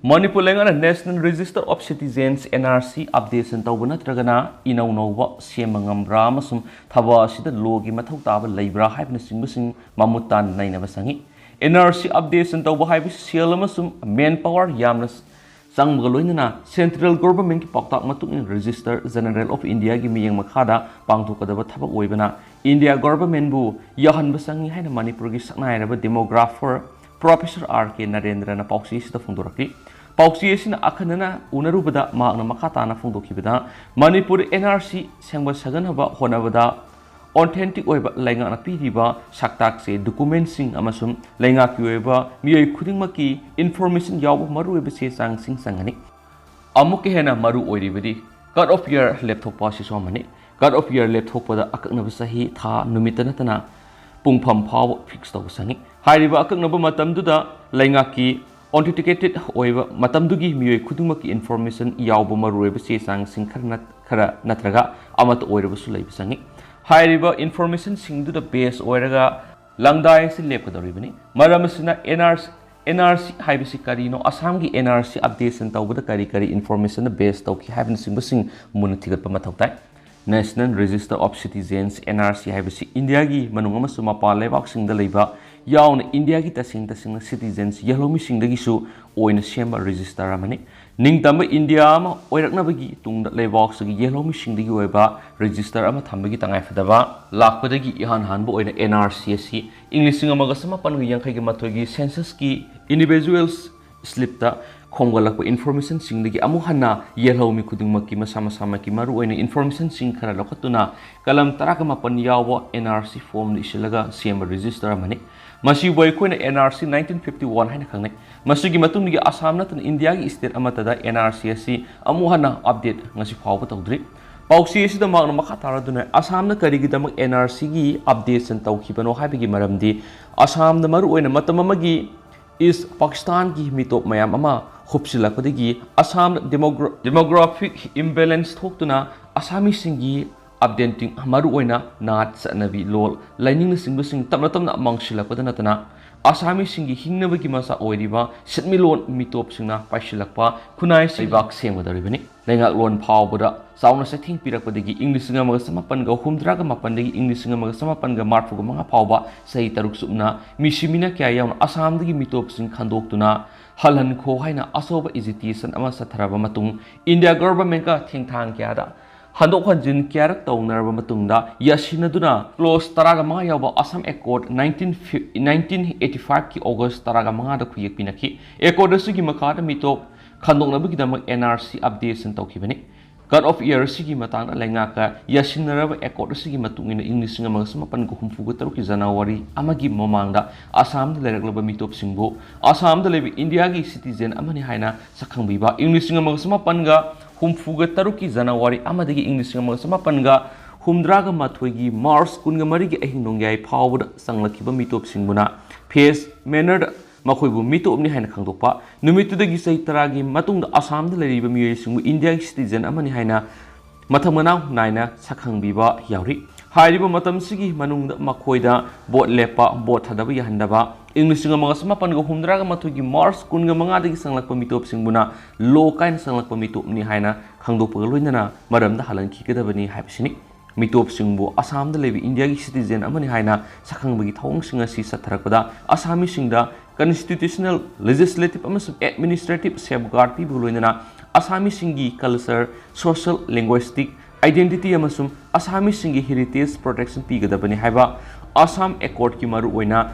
ꯃꯅꯤꯄꯨꯔ ꯂꯩꯉꯥꯛꯅ National Register of Citizens, N R C, updation ꯇꯧꯕ ꯅꯠꯇ꯭ꯔꯒꯅ ꯏꯅꯧ ꯅꯧꯕ ꯁꯦꯝꯕ ꯉꯝꯕ꯭ꯔꯥ ꯑꯃꯁꯨꯡ ꯊꯕꯛ ꯑꯁꯤꯗ ꯂꯣꯒꯤ ꯃꯊꯧ ꯇꯥꯕ ꯂꯩꯕ꯭ꯔꯥ ꯍꯥꯏꯕꯅꯆꯤꯡꯕꯁꯤꯡ ꯃꯃꯨꯠ ꯇꯥꯅ ꯅꯩꯅꯕ ꯆꯪꯏ꯫ N R C updation ꯇꯧꯕ ꯍꯥꯏꯕꯁꯤ ꯁꯦꯜ ꯑꯃꯁꯨꯡ manpower ꯌꯥꯝꯅ ꯆꯪꯕꯒ ꯂꯣꯏꯅꯅ Central Governmentꯀꯤ ꯄꯥꯎꯇꯥꯛ ꯃꯇꯨꯡ ꯏꯟꯅ Registrar General of Indiaꯒꯤ ꯃꯤꯠꯌꯦꯡ ꯃꯈꯥꯗ ꯄꯥꯡꯊꯣꯛꯀꯗꯕ ꯊꯕꯛ ꯑꯣꯏꯕꯅ India Governmentꯕꯨ ꯌꯥꯍꯟꯕ ꯆꯪꯏ ꯍꯥꯏꯅ ꯃꯅꯤꯄꯨꯔꯒꯤ ꯁꯛꯅꯥꯏꯔꯕ demographer Professor R K ꯅꯔꯦꯟꯗ꯭ꯔꯅ ꯄꯥꯎꯆꯦꯁꯤꯗ ꯐꯣꯡꯗꯣꯔꯛꯂꯤ꯫ ꯄꯥꯎꯆꯦ ꯑꯁꯤꯅ ꯑꯈꯟꯅꯅ ꯎꯅꯔꯨꯕꯗ ꯃꯍꯥꯛꯅ ꯃꯈꯥ ꯇꯥꯅ ꯐꯣꯡꯗꯣꯛꯈꯤꯕꯗ, ꯃꯅꯤꯄꯨꯔ N R C ꯁꯦꯝꯒꯠ ꯁꯥꯒꯠꯅꯕ ꯍꯣꯠꯅꯕꯗ authentic ꯑꯣꯏꯕ ꯂꯩꯉꯥꯛꯅ ꯄꯤꯔꯤꯕ ꯁꯛꯇꯥꯛꯁꯦ documentꯁꯤꯡ ꯑꯃꯁꯨꯡ ꯂꯩꯉꯥꯛꯀꯤ ꯑꯣꯏꯕ ꯃꯤꯑꯣꯏ ꯈꯨꯗꯤꯡꯃꯛꯀꯤ information ꯌꯥꯎꯕ ꯃꯔꯨꯑꯣꯏꯕ ꯆꯦ ꯆꯥꯡꯁꯤꯡ ꯆꯪꯒꯅꯤ꯫ ꯑꯃꯨꯛꯀ ꯍꯦꯟꯅ ꯃꯔꯨ ꯑꯣꯏꯔꯤꯕꯗꯤ cut off year ꯂꯦꯞꯊꯣꯛꯄ ꯑꯁꯤꯁꯨ ꯑꯃꯅꯤ꯫ Cut off year ꯂꯦꯞꯊꯣꯛꯄꯗ ꯑꯀꯛꯅꯕ ꯆꯍꯤ, ꯊꯥ, ꯅꯨꯃꯤꯠꯇ ꯅꯠꯇꯅ ꯄꯨꯡꯐꯝ ꯐꯥꯎꯕ fix ꯇꯧꯕ ꯆꯪꯏ꯫ ꯍꯥꯏꯔꯤꯕ ꯑꯀꯛꯅꯕ ꯃꯇꯝꯗꯨꯗ ꯂꯩꯉꯥꯛꯀꯤ authenticated ꯑꯣꯏꯕ ꯃꯇꯝꯗꯨꯒꯤ ꯃꯤꯑꯣꯏ ꯈꯨꯗꯤꯡꯃꯛꯀꯤ information ꯌꯥꯎꯕ ꯃꯔꯨꯑꯣꯏꯕ ꯆꯦ ꯆꯥꯡꯁꯤꯡ ꯈꯔ ꯅꯠ-, ꯈꯔ ꯅꯠꯇ꯭ꯔꯒ ꯑꯃꯠꯇ ꯑꯣꯏꯔꯕꯁꯨ ꯂꯩꯕ ꯆꯪꯏ꯫ ꯍꯥꯏꯔꯤꯕ informationꯁꯤꯡꯗꯨꯗ base ꯑꯣꯏꯔꯒ ꯂꯪꯗꯥꯏ ꯑꯁꯤ ꯂꯦꯞꯀꯗꯧꯔꯤꯕꯅꯤ꯫ ꯃꯔꯝ ꯑꯁꯤꯅ N R C, N R C ꯍꯥꯏꯕꯁꯤ ꯀꯔꯤꯅꯣ, ꯑꯁꯥꯝꯒꯤ N R C updation ꯇꯧꯕꯗ ꯀꯔꯤ ꯀꯔꯤ informationꯅ base ꯇꯧꯈꯤ ꯍꯥꯏꯕꯅꯆꯤꯡꯕꯁꯤꯡ ꯃꯨꯟꯅ ꯊꯤꯒꯠꯄ ꯃꯊꯧ ꯇꯥꯏ꯫ National Register of Citizens, N R C ꯍꯥꯏꯕꯁꯤ ꯏꯟꯗꯤꯌꯥꯒꯤ ꯃꯅꯨꯡ ꯑꯃꯁꯨꯡ ꯃꯄꯥꯟ ꯂꯩꯕꯥꯛꯁꯤꯡꯗ ꯂꯩꯕ ꯌꯥꯎꯅ ꯏꯟꯗꯤꯌꯥꯒꯤ ꯇꯁꯦꯡ ꯇꯁꯦꯡꯅ citizens ꯌꯦꯜꯍꯧꯃꯤꯁꯤꯡꯗꯒꯤꯁꯨ ꯑꯣꯏꯅ ꯁꯦꯝꯕ register ꯑꯃꯅꯤ꯫ ꯅꯤꯡꯇꯝꯕ ꯏꯟꯗꯤꯌꯥ ꯑꯃ ꯑꯣꯏꯔꯛꯅꯕꯒꯤ ꯇꯨꯡꯗ ꯂꯩꯕꯥꯛꯁꯤꯒꯤ ꯌꯦꯜꯍꯧꯃꯤꯁꯤꯡꯗꯒꯤ ꯑꯣꯏꯕ register ꯑꯃ ꯊꯝꯕꯒꯤ ꯇꯉꯥꯏꯐꯗꯕ ꯂꯥꯛꯄꯗꯒꯤ ꯏꯍꯥꯟ ꯍꯥꯟꯕ ꯑꯣꯏꯅ N R C ꯑꯁꯤ ꯏꯪ ꯂꯤꯁꯤꯡ ꯑꯃꯒ ꯆꯃꯥꯄꯟꯒ ꯌꯥꯡꯈꯩꯒ ꯃꯥꯊꯣꯏꯒꯤ censusꯀꯤ individuals slipꯇ ꯈꯣꯝꯒꯠꯂꯛꯄ informationꯁꯤꯡꯗꯒꯤ ꯑꯃꯨꯛ ꯍꯟꯅ ꯌꯦꯜꯍꯧꯃꯤ ꯈꯨꯗꯤꯡꯃꯛꯀꯤ ꯃꯁꯥ ꯃꯁꯥꯃꯛꯀꯤ ꯃꯔꯨꯑꯣꯏꯅ informationꯁꯤꯡ ꯈꯔ ꯂꯧꯈꯠꯇꯨꯅ ꯀꯂꯝ ꯇꯔꯥꯒ ꯃꯥꯄꯟ ꯌꯥꯎꯕ N R C formꯗ ꯏꯁꯤꯜꯂꯒ ꯁꯦꯝꯕ register ꯑꯃꯅꯤ꯫ ꯃꯁꯤꯕꯨ ꯑꯩꯈꯣꯏꯅ N R C nineteen fifty one ꯍꯥꯏꯅ ꯈꯪꯅꯩ꯫ ꯃꯁꯤꯒꯤ ꯃꯇꯨꯡꯗꯒꯤ ꯑꯁꯥꯝ ꯅꯠꯇꯅ ꯏꯟꯗꯤꯌꯥꯒꯤ state ꯑꯃꯠꯇꯗ N R C ꯑꯁꯤ ꯑꯃꯨꯛ ꯍꯟꯅ update ꯉꯁꯤ ꯐꯥꯎꯕ ꯇꯧꯗ꯭ꯔꯤ꯫ ꯄꯥꯎꯆꯦ ꯑꯁꯤꯗ ꯃꯍꯥꯛꯅ ꯃꯈꯥ ꯇꯥꯔꯗꯨꯅ ꯑꯁꯥꯝꯅ ꯀꯔꯤꯒꯤꯗꯃꯛ N R Cꯒꯤ updation ꯇꯧꯈꯤꯕꯅꯣ ꯍꯥꯏꯕꯒꯤ ꯃꯔꯝꯗꯤ, ꯑꯁꯥꯝꯗ ꯃꯔꯨꯑꯣꯏꯅ ꯃꯇꯝ ꯑꯃꯒꯤ East Pakistanꯒꯤ ꯃꯤꯇꯣꯞ ꯃꯌꯥꯝ ꯑꯃ ꯍꯨꯞꯆꯤꯜꯂꯛꯄꯗꯒꯤ ꯑꯁꯥꯝꯗ demogra-, demographic imbalance ꯊꯣꯛꯇꯨꯅ ꯑꯁꯥꯃꯤꯁꯤꯡꯒꯤ updating, ꯃꯔꯨꯑꯣꯏꯅ ꯅꯥꯠ, ꯆꯠꯅꯕꯤ, ꯂꯣꯜ, ꯂꯥꯏꯅꯤꯡꯅꯆꯤꯡꯕꯁꯤꯡ ꯇꯞꯅ ꯇꯞꯅ ꯃꯥꯡꯁꯤꯜꯂꯛꯄꯗ ꯅꯠꯇꯅ ꯑꯁꯥꯃꯤꯁꯤꯡꯒꯤ ꯍꯤꯡꯅꯕꯒꯤ ꯃꯆꯥꯛ ꯑꯣꯏꯔꯤꯕ ꯁꯦꯟꯃꯤꯠꯂꯣꯟ ꯃꯤꯇꯣꯞꯁꯤꯡꯅ ꯄꯥꯏꯁꯤꯜꯂꯛꯄ ꯈꯨꯟꯅꯥꯏꯁꯤꯡ ꯂꯩꯕꯥꯛ ꯁꯦꯝꯒꯗꯧꯔꯤꯕꯅꯤ꯫ ꯂꯩꯉꯥꯛꯂꯣꯟ ꯐꯥꯎꯕꯗ ꯆꯥꯎꯅ ꯆꯩꯊꯦꯡ ꯄꯤꯔꯛꯄꯗꯒꯤ ꯏꯪ ꯂꯤꯁꯤꯡ ꯑꯃꯒ ꯆꯃꯥꯄꯟꯒ ꯍꯨꯝꯗ꯭ꯔꯥꯒ ꯃꯥꯄꯟꯗꯒꯤ ꯏꯪ ꯂꯤꯁꯤꯡ ꯑꯃꯒ ꯆꯃꯥꯄꯟꯒ ꯃꯔꯤꯐꯨꯒ ꯃꯉꯥ ꯐꯥꯎꯕ ꯆꯍꯤ ꯇꯔꯨꯛ ꯆꯨꯞꯅ ꯃꯤꯁꯤꯃꯤꯅꯥ ꯀꯌꯥ ꯌꯥꯎꯅ ꯑꯁꯥꯝꯗꯒꯤ ꯃꯤꯇꯣꯞꯁꯤꯡ ꯈꯟꯗꯣꯛꯇꯨꯅ ꯍꯜꯍꯟꯈꯣ ꯍꯥꯏꯅ ꯑꯆꯧꯕ agitation ꯑꯃ ꯆꯠꯊꯔꯕ ꯃꯇꯨꯡ, ꯏꯟꯗꯤꯌꯥ ꯒꯚꯔꯟꯃꯦꯟꯠꯀ ꯊꯦꯡꯊꯥꯡ ꯀꯌꯥꯗ ꯍꯟꯗꯣꯛ ꯍꯟꯖꯤꯟ ꯀꯌꯥꯔꯛ ꯇꯧꯅꯔꯕ ꯃꯇꯨꯡꯗ, ꯌꯥꯁꯤꯟꯅꯗꯨꯅ clause ꯇꯔꯥꯒ ꯃꯉꯥ ꯌꯥꯎꯕ Assam ꯑꯦꯀꯣꯔꯗ nineteen, nineteen eighty five ꯀꯤ August ꯇꯔꯥꯒ ꯃꯉꯥꯗ ꯈꯨꯌꯦꯛ ꯄꯤꯅꯈꯤ꯫ ꯑꯦꯀꯣꯔꯗ ꯑꯁꯤꯒꯤ ꯃꯈꯥꯗ ꯃꯤꯇꯣꯞ ꯈꯟꯗꯣꯛꯅꯕꯒꯤꯗꯃꯛ N R C updation ꯇꯧꯈꯤꯕꯅꯤ꯫ Cut off year ꯑꯁꯤꯒꯤ ꯃꯇꯥꯡꯗ ꯂꯩꯉꯥꯛꯀ ꯌꯥꯁꯤꯟꯅꯔꯕ ꯑꯦꯀꯣꯔꯗ ꯑꯁꯤꯒꯤ ꯃꯇꯨꯡ ꯏꯟꯅ, ꯏꯪ ꯂꯤꯁꯤꯡ ꯑꯃꯒ ꯆꯃꯥꯄꯟꯒ ꯍꯨꯝꯐꯨꯒ ꯇꯔꯨꯛꯀꯤ January ꯑꯃꯒꯤ ꯃꯃꯥꯡꯗ ꯑꯁꯥꯝꯗ ꯂꯩꯔꯛꯂꯕ ꯃꯤꯇꯣꯞꯁꯤꯡꯕꯨ ꯑꯁꯥꯝꯗ ꯂꯩꯕ ꯏꯟꯗꯤꯌꯥꯒꯤ citizen ꯑꯃꯅꯤ ꯍꯥꯏꯅ ꯁꯛꯈꯪꯕꯤꯕ, ꯏꯪ ꯂꯤꯁꯤꯡ ꯑꯃꯒ ꯆꯃꯥꯄꯟꯒ ꯍꯨꯝꯐꯨꯒ ꯇꯔꯨꯛꯀꯤ January ꯑꯃꯗꯒꯤ ꯏꯪ ꯂꯤꯁꯤꯡ ꯑꯃꯒ ꯆꯃꯥꯄꯟꯒ ꯍꯨꯝꯗ꯭ꯔꯥꯒ ꯃꯥꯊꯣꯏꯒꯤ March ꯀꯨꯟꯒ ꯃꯔꯤꯒꯤ ꯑꯍꯤꯡ ꯅꯣꯡꯌꯥꯏ ꯐꯥꯎꯕꯗ ꯆꯪꯂꯛꯈꯤꯕ ꯃꯤꯇꯣꯞꯁꯤꯡꯕꯨꯅ phase mannerꯗ ꯃꯈꯣꯏꯕꯨ ꯃꯤꯇꯣꯞꯅꯤ ꯍꯥꯏꯅ ꯈꯪꯗꯣꯛꯄ, ꯅꯨꯃꯤꯠꯇꯨꯗꯒꯤ ꯆꯍꯤ ꯇꯔꯥꯒꯤ ꯃꯇꯨꯡꯗ ꯑꯁꯥꯝꯗ ꯂꯩꯔꯤꯕ ꯃꯤꯑꯣꯏꯁꯤꯡꯕꯨ ꯏꯟꯗꯤꯌꯥꯒꯤ citizen ꯑꯃꯅꯤ ꯍꯥꯏꯅ ꯃꯊꯪ ꯃꯅꯥꯎ ꯅꯥꯏꯅ ꯁꯛꯈꯪꯕꯤꯕ ꯌꯥꯎꯔꯤ꯫ ꯍꯥꯏꯔꯤꯕ ꯃꯇꯝꯁꯤꯒꯤ ꯃꯅꯨꯡꯗ ꯃꯈꯣꯏꯗ ꯚꯣꯠ ꯂꯦꯞꯄ, ꯚꯣꯠ ꯊꯥꯗꯕ ꯌꯥꯍꯟꯗꯕ, ꯏꯪ ꯂꯤꯁꯤꯡ ꯑꯃꯒ ꯆꯃꯥꯄꯟꯒ ꯍꯨꯝꯗ꯭ꯔꯥꯒ ꯃꯥꯊꯣꯏꯒꯤ March ꯀꯨꯟꯒ ꯃꯉꯥꯗꯒꯤ ꯆꯪꯂꯛꯄ ꯃꯤꯇꯣꯞꯁꯤꯡꯕꯨꯅ ꯂꯣ ꯀꯥꯏꯅ ꯆꯪꯂꯛꯄ ꯃꯤꯇꯣꯞꯅꯤ ꯍꯥꯏꯅ ꯈꯪꯗꯣꯛꯄꯒ ꯂꯣꯏꯅꯅ ꯃꯔꯝꯗ ꯍꯜꯍꯟꯈꯤꯒꯗꯕꯅꯤ ꯍꯥꯏꯕꯁꯤꯅꯤ꯫ ꯃꯤꯇꯣꯞꯁꯤꯡꯕꯨ ꯑꯁꯥꯝꯗ ꯂꯩꯕ ꯏꯟꯗꯤꯌꯥꯒꯤ citizen ꯑꯃꯅꯤ ꯍꯥꯏꯅ ꯁꯛꯈꯪꯕꯒꯤ ꯊꯧꯑꯣꯡꯁꯤꯡ ꯑꯁꯤ ꯆꯠꯊꯔꯛꯄꯗ ꯑꯁꯥꯃꯤꯁꯤꯡꯗ constitutional, legislative ꯑꯃꯁꯨꯡ administrative safeguard ꯄꯤꯕꯒ ꯂꯣꯏꯅꯅ ꯑꯁꯥꯃꯤꯁꯤꯡꯒꯤ culture, social, linguistic identity ꯑꯃꯁꯨꯡ ꯑꯁꯥꯃꯤꯁꯤꯡꯒꯤ heritage protection ꯄꯤꯒꯗꯕꯅꯤ ꯍꯥꯏꯕ ꯑꯁꯥꯝ ꯑꯦꯀꯣꯔꯗꯀꯤ ꯃꯔꯨꯑꯣꯏꯅ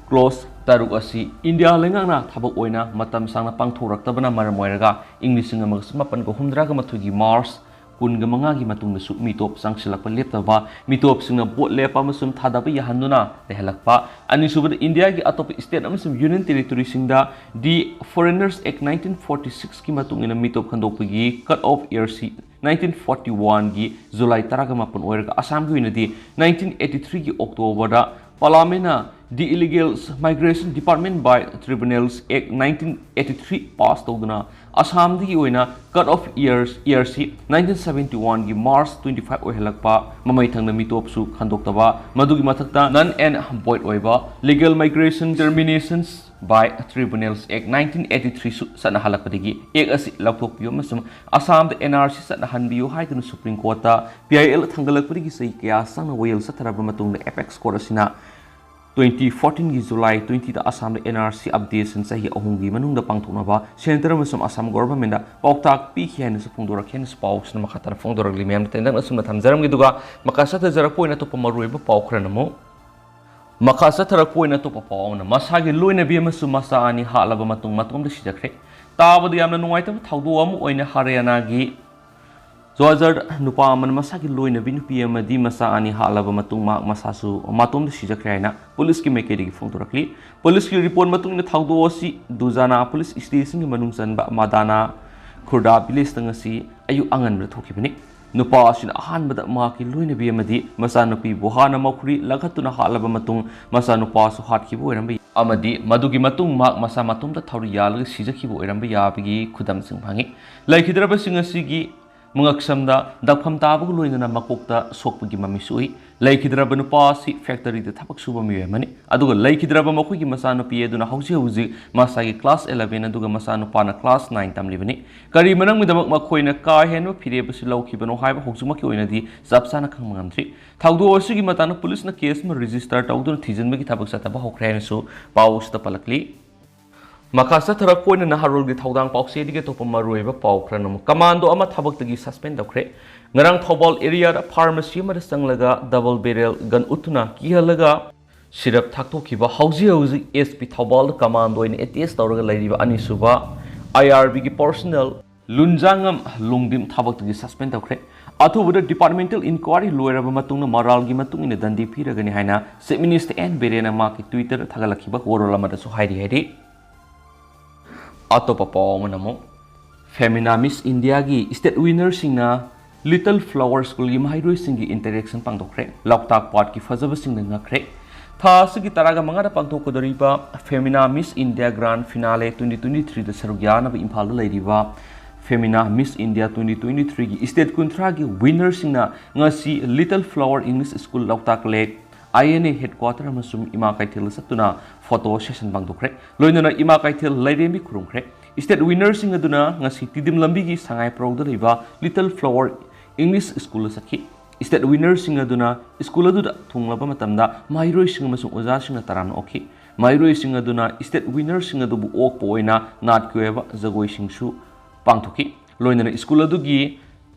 clause ꯇꯔꯨꯛ ꯑꯁꯤ ꯏꯟꯗꯤꯌꯥ ꯂꯩꯉꯥꯛꯅ ꯊꯕꯛ ꯑꯣꯏꯅ ꯃꯇꯝ ꯁꯥꯡꯅ ꯄꯥꯡꯊꯣꯔꯛꯇꯕꯅ ꯃꯔꯝ ꯑꯣꯏꯔꯒ ꯏꯪ ꯂꯤꯁꯤꯡ ꯑꯃꯒ ꯆꯃꯥꯄꯟꯒ ꯍꯨꯝꯗ꯭ꯔꯥꯒ ꯃꯥꯊꯣꯏꯒꯤ March ꯀꯨꯟꯒ ꯃꯉꯥꯒꯤ ꯃꯇꯨꯡꯗꯁꯨ ꯃꯤꯇꯣꯞ ꯆꯪꯁꯤꯜꯂꯛꯄ ꯂꯦꯞꯇꯕ, ꯃꯤꯇꯣꯞꯁꯤꯡꯅ ꯚꯣꯠ ꯂꯦꯞꯄ ꯑꯃꯁꯨꯡ ꯊꯥꯗꯕ ꯌꯥꯍꯟꯗꯨꯅ ꯂꯩꯍꯜꯂꯛꯄ, ꯑꯅꯤꯁꯨꯕꯗ ꯏꯟꯗꯤꯌꯥꯒꯤ ꯑꯇꯣꯞꯄ state ꯑꯃꯁꯨꯡ union territoryꯁꯤꯡꯗ the Foreigners Act nineteen forty sixꯀꯤ ꯃꯇꯨꯡ ꯏꯟꯅ ꯃꯤꯇꯣꯞ ꯈꯟꯗꯣꯛꯄꯒꯤ cut off yearꯁꯤ nineteen forty oneꯒꯤ July ꯇꯔꯥꯒ ꯃꯥꯄꯟ ꯑꯣꯏꯔꯒ ꯑꯁꯥꯝꯒꯤ ꯑꯣꯏꯅꯗꯤ nineteen eighty threeꯒꯤ Octoberꯗ ꯄꯥꯔꯂꯥꯃꯦꯟꯅ The Illegal Migration Department by Tribunals Act nineteen eighty three pass ꯇꯧꯗꯨꯅ ꯑꯁꯥꯝꯗꯒꯤ ꯑꯣꯏꯅ ꯀꯠ ꯑꯣꯐ ꯏꯌꯔꯁ ꯏꯌꯔꯁꯤ ꯅꯥꯏꯟꯇꯤꯟ ꯁꯕꯦꯟꯇꯤ ꯋꯥꯟꯒꯤ ꯃꯥꯔꯆ ꯇ꯭ꯋꯦꯟꯇꯤ ꯐꯥꯏꯚ ꯑꯣꯏꯍꯜꯂꯛꯄ, ꯃꯃꯩ ꯊꯪꯅ ꯃꯤꯇꯣꯞꯁꯨ ꯈꯟꯗꯣꯛꯇꯕ, ꯃꯗꯨꯒꯤ ꯃꯊꯛꯇ null and void ꯑꯣꯏꯕ Legal Migration Terminations by Tribunals Act nineteen eighty three ꯁꯨ ꯆꯠꯅꯍꯜꯂꯛꯄꯗꯒꯤ ꯑꯦꯛ ꯑꯁꯤ ꯂꯧꯊꯣꯛꯄꯤꯌꯨ ꯑꯃꯁꯨꯡ ꯑꯁꯥꯝꯗ ꯑꯦꯟ ꯑꯥꯔ ꯁꯤ ꯆꯠꯅꯍꯟꯕꯤꯌꯨ ꯍꯥꯏꯗꯨꯅ ꯁꯨꯄ꯭ꯔꯤꯝ ꯀꯣꯔꯠꯇ ꯄꯤ ꯑꯥꯏ ꯑꯦꯜ ꯊꯥꯡꯒꯠꯂꯛꯄꯗꯒꯤ ꯆꯍꯤ ꯀꯌꯥ ꯆꯪꯅ ꯋꯥꯌꯦꯜ ꯆꯠꯊꯔꯕ ꯃꯇꯨꯡꯗ ꯑꯦꯄꯦꯛꯁ ꯀꯣꯔꯠ ꯑꯁꯤꯅ ꯇ꯭ꯋꯦꯟꯇꯤ ꯐꯣꯔꯇꯤꯟꯒꯤ ꯖꯨꯂꯥꯏ ꯇ꯭ꯋꯦꯟꯇꯤꯗ ꯑꯁꯥꯝꯗ ꯑꯦꯟ ꯑꯥꯔ ꯁꯤ ꯑꯞꯗꯦꯁꯟ ꯆꯍꯤ ꯑꯍꯨꯝꯒꯤ ꯃꯅꯨꯡꯗ ꯄꯥꯡꯊꯣꯛꯅꯕ ꯁꯦꯟꯇꯔ ꯑꯃꯁꯨꯡ ꯑꯁꯥꯝ ꯒꯣꯚꯔꯟꯃꯦꯟꯗ ꯄꯥꯎꯇꯥꯛ ꯄꯤꯈꯤ ꯍꯥꯏꯅꯁꯨ ꯐꯣꯡꯗꯣꯔꯛꯈꯤ ꯍꯥꯏꯅꯁꯨ ꯄꯥꯎꯁꯤꯅ ꯃꯈꯥ ꯇꯥꯅ ꯐꯣꯡꯗꯣꯔꯛꯂꯤ꯫ ꯃꯌꯥꯝꯗ ꯇꯦꯟꯇꯛꯅ ꯑꯁꯨꯝꯅ ꯊꯝꯖꯔꯝꯒꯦ꯫ ꯑꯗꯨꯒ ꯃꯈꯥ ꯆꯠꯊꯖꯔꯛꯄ ꯑꯣꯏꯅ ꯑꯇꯣꯞꯄ ꯃꯔꯨꯑꯣꯏꯕ ꯄꯥꯎ ꯈꯔꯅ ꯑꯃꯨꯛ ꯃꯈꯥ ꯆꯠꯊꯔꯛꯄ ꯑꯣꯏꯅ ꯑꯇꯣꯞꯄ ꯄꯥꯎ ꯑꯃꯅ, ꯃꯁꯥꯒꯤ ꯂꯣꯏꯅꯕꯤ ꯑꯃꯁꯨꯡ ꯃꯆꯥ ꯑꯅꯤ ꯍꯥꯠꯂꯕ ꯃꯇꯨꯡ ꯃꯇꯣꯝꯗ ꯁꯤꯖꯈ꯭ꯔꯦ꯫ ꯇꯥꯕꯗ ꯌꯥꯝꯅ ꯅꯨꯡꯉꯥꯏꯇꯕ ꯊꯧꯗꯣꯛ ꯑꯃ ꯑꯣꯏꯅ ꯍꯔꯤꯌꯥꯅꯥꯒꯤ ꯖ꯭ꯋꯥꯖꯔ ꯅꯨꯄꯥ ꯑꯃꯅ ꯃꯁꯥꯒꯤ ꯂꯣꯏꯅꯕꯤ ꯅꯨꯄꯤ ꯑꯃꯗꯤ ꯃꯆꯥ ꯑꯅꯤ ꯍꯥꯠꯂꯕ ꯃꯇꯨꯡ ꯃꯍꯥꯛ ꯃꯁꯥꯁꯨ ꯃꯇꯣꯝꯗ ꯁꯤꯖꯈ꯭ꯔꯦ ꯍꯥꯏꯅ ꯄꯨꯂꯤꯁꯀꯤ ꯃꯥꯏꯀꯩꯗꯒꯤ ꯐꯣꯡꯗꯣꯔꯛꯂꯤ꯫ ꯄꯨꯂꯤꯁꯀꯤ ꯔꯤꯄꯣꯔꯠ ꯃꯇꯨꯡ ꯏꯟꯅ ꯊꯧꯗꯣꯛ ꯑꯁꯤ ꯗꯨꯖꯥꯅꯥ ꯄꯨꯂꯤꯁ ꯁ꯭ꯇꯦꯁꯟꯒꯤ ꯃꯅꯨꯡ ꯆꯟꯕ ꯃꯥꯗꯥꯅꯥ ꯈꯨꯔꯗꯥ ꯚꯤꯂꯦꯖꯇ ꯉꯁꯤ ꯑꯌꯨꯛ ꯑꯉꯟꯕꯗ ꯊꯣꯛꯈꯤꯕꯅꯤ꯫ ꯅꯨꯄꯥ ꯑꯁꯤꯅ ꯑꯍꯥꯟꯕꯗ ꯃꯍꯥꯛꯀꯤ ꯂꯣꯏꯅꯕꯤ ꯑꯃꯗꯤ ꯃꯆꯥꯅꯨꯄꯤꯕꯨ ꯍꯥꯟꯅ ꯃꯈꯨꯔꯤ ꯂꯪꯈꯠꯇꯨꯅ ꯍꯥꯠꯂꯕ ꯃꯇꯨꯡ ꯃꯆꯥꯅꯨꯄꯥꯁꯨ ꯍꯥꯠꯈꯤꯕ ꯑꯣꯏꯔꯝꯕ ꯌꯥꯏ ꯑꯃꯗꯤ ꯃꯗꯨꯒꯤ ꯃꯇꯨꯡ ꯃꯍꯥꯛ ꯃꯁꯥ ꯃꯇꯣꯝꯇ ꯊꯧꯔꯤ ꯌꯥꯜꯂꯒ ꯁꯤꯖꯈꯤꯕ ꯑꯣꯏꯔꯝꯕ ꯌꯥꯕꯒꯤ ꯈꯨꯗꯝꯁꯤꯡ ꯐꯪꯉꯤ꯫ ꯂꯩꯈꯤꯗ꯭ꯔꯕꯁꯤꯡ ꯑꯁꯤꯒꯤ ꯃꯉꯛꯁꯝꯗ ꯗꯛꯐꯝ ꯇꯥꯕꯒ ꯂꯣꯏꯅꯅ ꯃꯀꯣꯛꯇ ꯁꯣꯛꯄꯒꯤ ꯃꯃꯤꯁꯨ ꯎꯏ꯫ ꯂꯩꯈꯤꯗ꯭ꯔꯕ ꯅꯨꯄꯥ ꯑꯁꯤ ꯐꯦꯛꯇꯔꯤꯗ ꯊꯕꯛ ꯁꯨꯕ ꯃꯤꯑꯣꯏ ꯑꯃꯅꯤ꯫ ꯑꯗꯨꯒ ꯂꯩꯈꯤꯗ꯭ꯔꯕ ꯃꯈꯣꯏꯒꯤ ꯃꯆꯥꯅꯨꯄꯤ ꯑꯗꯨꯅ ꯍꯧꯖꯤꯛ ꯍꯧꯖꯤꯛ ꯃꯁꯥꯒꯤ ꯀ꯭ꯂꯥꯁ ꯏꯂꯚꯦꯟ ꯑꯗꯨꯒ ꯃꯆꯥꯅꯨꯄꯥꯅ ꯀ꯭ꯂꯥꯁ ꯅꯥꯏꯟ ꯇꯝꯂꯤꯕꯅꯤ꯫ ꯀꯔꯤ ꯃꯔꯝꯒꯤꯗꯃꯛ ꯃꯈꯣꯏꯅ ꯀꯥ ꯍꯦꯟꯕ ꯐꯤꯔꯦꯞ ꯑꯁꯤ ꯂꯧꯈꯤꯕꯅꯣ ꯍꯥꯏꯕ ꯍꯧꯖꯤꯛꯃꯛꯀꯤ ꯑꯣꯏꯅꯗꯤ ꯆꯞ ꯆꯥꯅ ꯈꯪꯕ ꯉꯝꯗ꯭ꯔꯤ꯫ ꯊꯧꯗꯣꯛ ꯑꯁꯤꯒꯤ ꯃꯇꯥꯡꯗ ꯄꯨꯂꯤꯁꯅ ꯀꯦꯁ ꯑꯃ ꯔꯦꯖꯤꯁꯇꯔ ꯇꯧꯗꯨꯅ ꯊꯤꯖꯤꯟꯕꯒꯤ ꯊꯕꯛ ꯆꯠꯊꯕ ꯍꯧꯈ꯭ꯔꯦ ꯍꯥꯏꯅꯁꯨ ꯄꯥꯎ ꯑꯁꯤꯗ ꯄꯜꯂꯛꯂꯤ꯫ ꯃꯈꯥ ꯆꯠꯊꯔꯛꯄ ꯑꯣꯏꯅ ꯅꯍꯥꯔꯣꯜꯒꯤ ꯊꯧꯗꯥꯡ ꯄꯥꯎꯆꯦꯗꯒꯤ ꯑꯇꯣꯞꯄ ꯃꯔꯨꯑꯣꯏꯕ ꯄꯥꯎ ꯈꯔꯅ ꯑꯃꯨꯛ, ꯀꯃꯥꯟꯗꯣ ꯑꯃ ꯊꯕꯛꯇꯒꯤ ꯁꯁꯄꯦꯟ ꯇꯧꯈ꯭ꯔꯦ꯫ ꯉꯔꯥꯡ ꯊꯧꯕꯥꯜ ꯑꯦꯔꯤꯌꯥꯗ ꯐꯥꯔꯃꯥꯁꯤ ꯑꯃꯗ ꯆꯪꯂꯒ ꯗꯕꯜ ꯕꯦꯔꯦꯜ ꯒꯟ ꯎꯠꯇꯨꯅ ꯀꯤꯍꯜꯂꯒ ꯁꯤꯔꯞ ꯊꯛꯇꯣꯛꯈꯤꯕ ꯍꯧꯖꯤꯛ ꯍꯧꯖꯤꯛ ꯑꯦꯁ ꯄꯤ ꯊꯧꯕꯥꯜꯗ ꯀꯃꯥꯟꯗꯣ ꯑꯣꯏꯅ ꯑꯦꯇꯦꯁ ꯇꯧꯔꯒ ꯂꯩꯔꯤꯕ ꯑꯅꯤꯁꯨꯕ ꯑꯥꯏ ꯑꯥꯔ ꯕꯤꯒꯤ ꯄꯔꯁꯣꯅꯦꯜ ꯂꯨꯟꯖꯥꯉꯝ ꯂꯣꯡꯗꯤꯝ ꯊꯕꯛꯇꯒꯤ ꯁꯁꯄꯦꯟ ꯇꯧꯈ꯭ꯔꯦ꯫ ꯑꯊꯨꯕꯗ ꯗꯤꯄꯥꯔꯠꯃꯦꯟꯇꯦꯜ ꯏꯟꯀ꯭ꯋꯥꯏꯔꯤ ꯂꯣꯏꯔꯕ ꯃꯇꯨꯡꯗ ꯃꯔꯥꯜꯒꯤ ꯃꯇꯨꯡ ꯏꯟꯅ ꯗꯟꯗꯤ ꯄꯤꯔꯒꯅꯤ ꯍꯥꯏꯅ ꯆꯤꯐ ꯃꯤꯅꯤꯁꯇꯔ ꯑꯦꯟ ꯕꯤꯔꯦꯟꯅ ꯃꯍꯥꯛꯀꯤ ꯇ꯭ꯋꯤꯇꯔꯗ ꯊꯥꯒꯠꯂꯛꯈꯤꯕ ꯋꯥꯔꯣꯜ ꯑꯃꯗꯁꯨ ꯍꯥꯏꯔꯤ ꯍꯥꯏꯔꯤ꯫ ꯑꯇꯣꯞꯄ ꯄꯥꯎ ꯑꯃꯅ ꯑꯃꯨꯛ, ꯐꯦꯃꯤꯅꯥ ꯃꯤꯁ ꯏꯟꯗꯤꯌꯥꯒꯤ ꯁ꯭ꯇꯦꯠ ꯋꯤꯟꯅꯔꯁꯤꯡꯅ ꯂꯤꯇꯜ ꯐ꯭ꯂꯥꯋꯔ ꯁ꯭ꯀꯨꯜꯒꯤ ꯃꯍꯩꯔꯣꯏꯁꯤꯡꯒꯤ ꯏꯟꯇꯔꯦꯛꯁꯟ ꯄꯥꯡꯊꯣꯛꯈ꯭ꯔꯦ꯫ ꯂꯣꯛꯇꯥꯛ ꯄꯥꯠꯀꯤ ꯐꯖꯕꯁꯤꯡꯅ ꯉꯛꯈ꯭ꯔꯦ꯫ ꯊꯥ ꯑꯁꯤꯒꯤ ꯇꯔꯥꯒ ꯃꯉꯥꯗ ꯄꯥꯡꯊꯣꯛꯀꯗꯧꯔꯤꯕ Femina Miss India Grand Finale twenty twenty-threeꯗ ꯁꯔꯨꯛ ꯌꯥꯅꯕ ꯏꯝꯐꯥꯜꯗ ꯂꯩꯔꯤꯕ Femina Miss India twenty twenty-threeꯒꯤ state ꯀꯨꯟꯊ꯭ꯔꯥꯒꯤ winnerꯁꯤꯡꯅ ꯉꯁꯤ Little Flower English School, Loktak lake, I N A headquarter ꯑꯃꯁꯨꯡ ꯏꯃꯥ ꯀꯩꯊꯦꯜꯗ ꯆꯠꯇꯨꯅ photo session ꯄꯥꯡꯊꯣꯛꯈ꯭ꯔꯦ꯫ ꯂꯣꯏꯅꯅ ꯏꯃꯥ ꯀꯩꯊꯦꯜ ꯂꯥꯏꯔꯦꯝꯕꯤ ꯈꯨꯔꯨꯝꯈ꯭ꯔꯦ꯫ State winnerꯁꯤꯡ ꯑꯗꯨꯅ ꯉꯁꯤ ꯇꯤꯗꯤꯝ ꯂꯝꯕꯤꯒꯤ ꯁꯉꯥꯏ ꯄ꯭ꯔꯧꯗ ꯂꯩꯕ Little Flower English Schoolꯗ ꯆꯠꯈꯤ꯫ State winnerꯁꯤꯡ ꯑꯗꯨꯅ school ꯑꯗꯨꯗ ꯊꯨꯡꯂꯕ ꯃꯇꯝꯗ ꯃꯍꯩꯔꯣꯏꯁꯤꯡ ꯑꯃꯁꯨꯡ ꯑꯣꯖꯥꯁꯤꯡꯅ ꯇꯔꯥꯝꯅ ꯑꯣꯛꯈꯤ꯫ ꯃꯍꯩꯔꯣꯏꯁꯤꯡ ꯑꯗꯨꯅ state winnerꯁꯤꯡ ꯑꯗꯨꯕꯨ ꯑꯣꯛꯄ ꯑꯣꯏꯅ ꯅꯥꯠꯀꯤ ꯑꯣꯏꯕ ꯖꯒꯣꯏꯁꯤꯡꯁꯨ ꯄꯥꯡꯊꯣꯛꯈꯤ꯫ ꯂꯣꯏꯅꯅ school ꯑꯗꯨꯒꯤ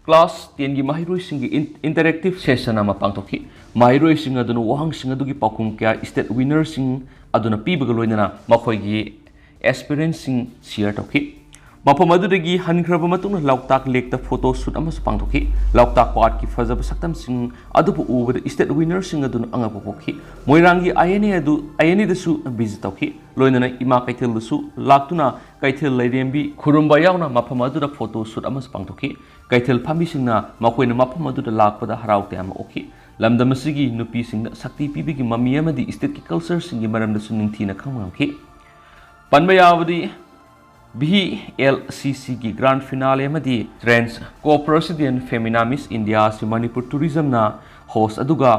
class tenꯒꯤ ꯃꯍꯩꯔꯣꯏꯁꯤꯡꯒꯤ in-, interactive session ꯑꯃ ꯄꯥꯡꯊꯣꯛꯈꯤ꯫ ꯃꯍꯩꯔꯣꯏꯁꯤꯡ ꯑꯗꯨꯅ ꯋꯥꯍꯪꯁꯤꯡ ꯑꯗꯨꯒꯤ ꯄꯥꯎꯈꯨꯝ ꯀꯌꯥ state winnerꯁꯤꯡ ꯑꯗꯨꯅ ꯄꯤꯕꯒ ꯂꯣꯏꯅꯅ ꯃꯈꯣꯏꯒꯤ experienceꯁꯤꯡ share ꯇꯧꯈꯤ꯫ ꯃꯐꯝ ꯑꯗꯨꯗꯒꯤ ꯍꯟꯈ꯭ꯔꯕ ꯃꯇꯨꯡꯗ ꯂꯣꯛꯇꯥꯛ ꯂꯦꯛꯇ photo shoot ꯑꯃꯁꯨ ꯄꯥꯡꯊꯣꯛꯈꯤ꯫ ꯂꯣꯛꯇꯥꯛ ꯄꯥꯠꯀꯤ ꯐꯖꯕ ꯁꯛꯇꯝꯁꯤꯡ ꯑꯗꯨꯕꯨ ꯎꯕꯗ state winnerꯁꯤꯡ ꯑꯗꯨꯅ ꯑꯉꯛꯄ ꯄꯣꯛꯈꯤ꯫ ꯃꯣꯏꯔꯥꯡꯒꯤ I N A ꯑꯗꯨ, I N Aꯗꯁꯨ visit ꯇꯧꯈꯤ꯫ ꯂꯣꯏꯅꯅ ꯏꯃꯥ ꯀꯩꯊꯦꯜꯗꯁꯨ ꯂꯥꯛꯇꯨꯅ ꯀꯩꯊꯦꯜ ꯂꯥꯏꯔꯦꯝꯕꯤ ꯈꯨꯔꯨꯝꯕ ꯌꯥꯎꯅ ꯃꯐꯝ ꯑꯗꯨꯗ photo shoot ꯑꯃꯁꯨ ꯄꯥꯡꯊꯣꯛꯈꯤ꯫ ꯀꯩꯊꯦꯜ ꯐꯝꯕꯤꯁꯤꯡꯅ ꯃꯈꯣꯏꯅ ꯃꯐꯝ ꯑꯗꯨꯗ ꯂꯥꯛꯄꯗ ꯍꯔꯥꯎ ꯇꯌꯥꯝꯅ ꯑꯣꯛꯈꯤ꯫ ꯂꯝꯗꯝ ꯑꯁꯤꯒꯤ ꯅꯨꯄꯤꯁꯤꯡꯗ ꯁꯛꯇꯤ ꯄꯤꯕꯒꯤ ꯃꯃꯤ ꯑꯃꯗꯤ stateꯀꯤ cultureꯁꯤꯡꯒꯤ ꯃꯔꯝꯗꯁꯨ ꯅꯤꯡꯊꯤꯅ ꯈꯪꯕ ꯉꯝꯈꯤ꯫ ꯄꯟꯕ ꯌꯥꯕꯗꯤ, V L C Cꯒꯤ grand finale ꯑꯃꯗꯤ Trans Co-President Femina Miss India ꯑꯁꯤ ꯃꯅꯤꯄꯨꯔ Tourismꯅ host, ꯑꯗꯨꯒ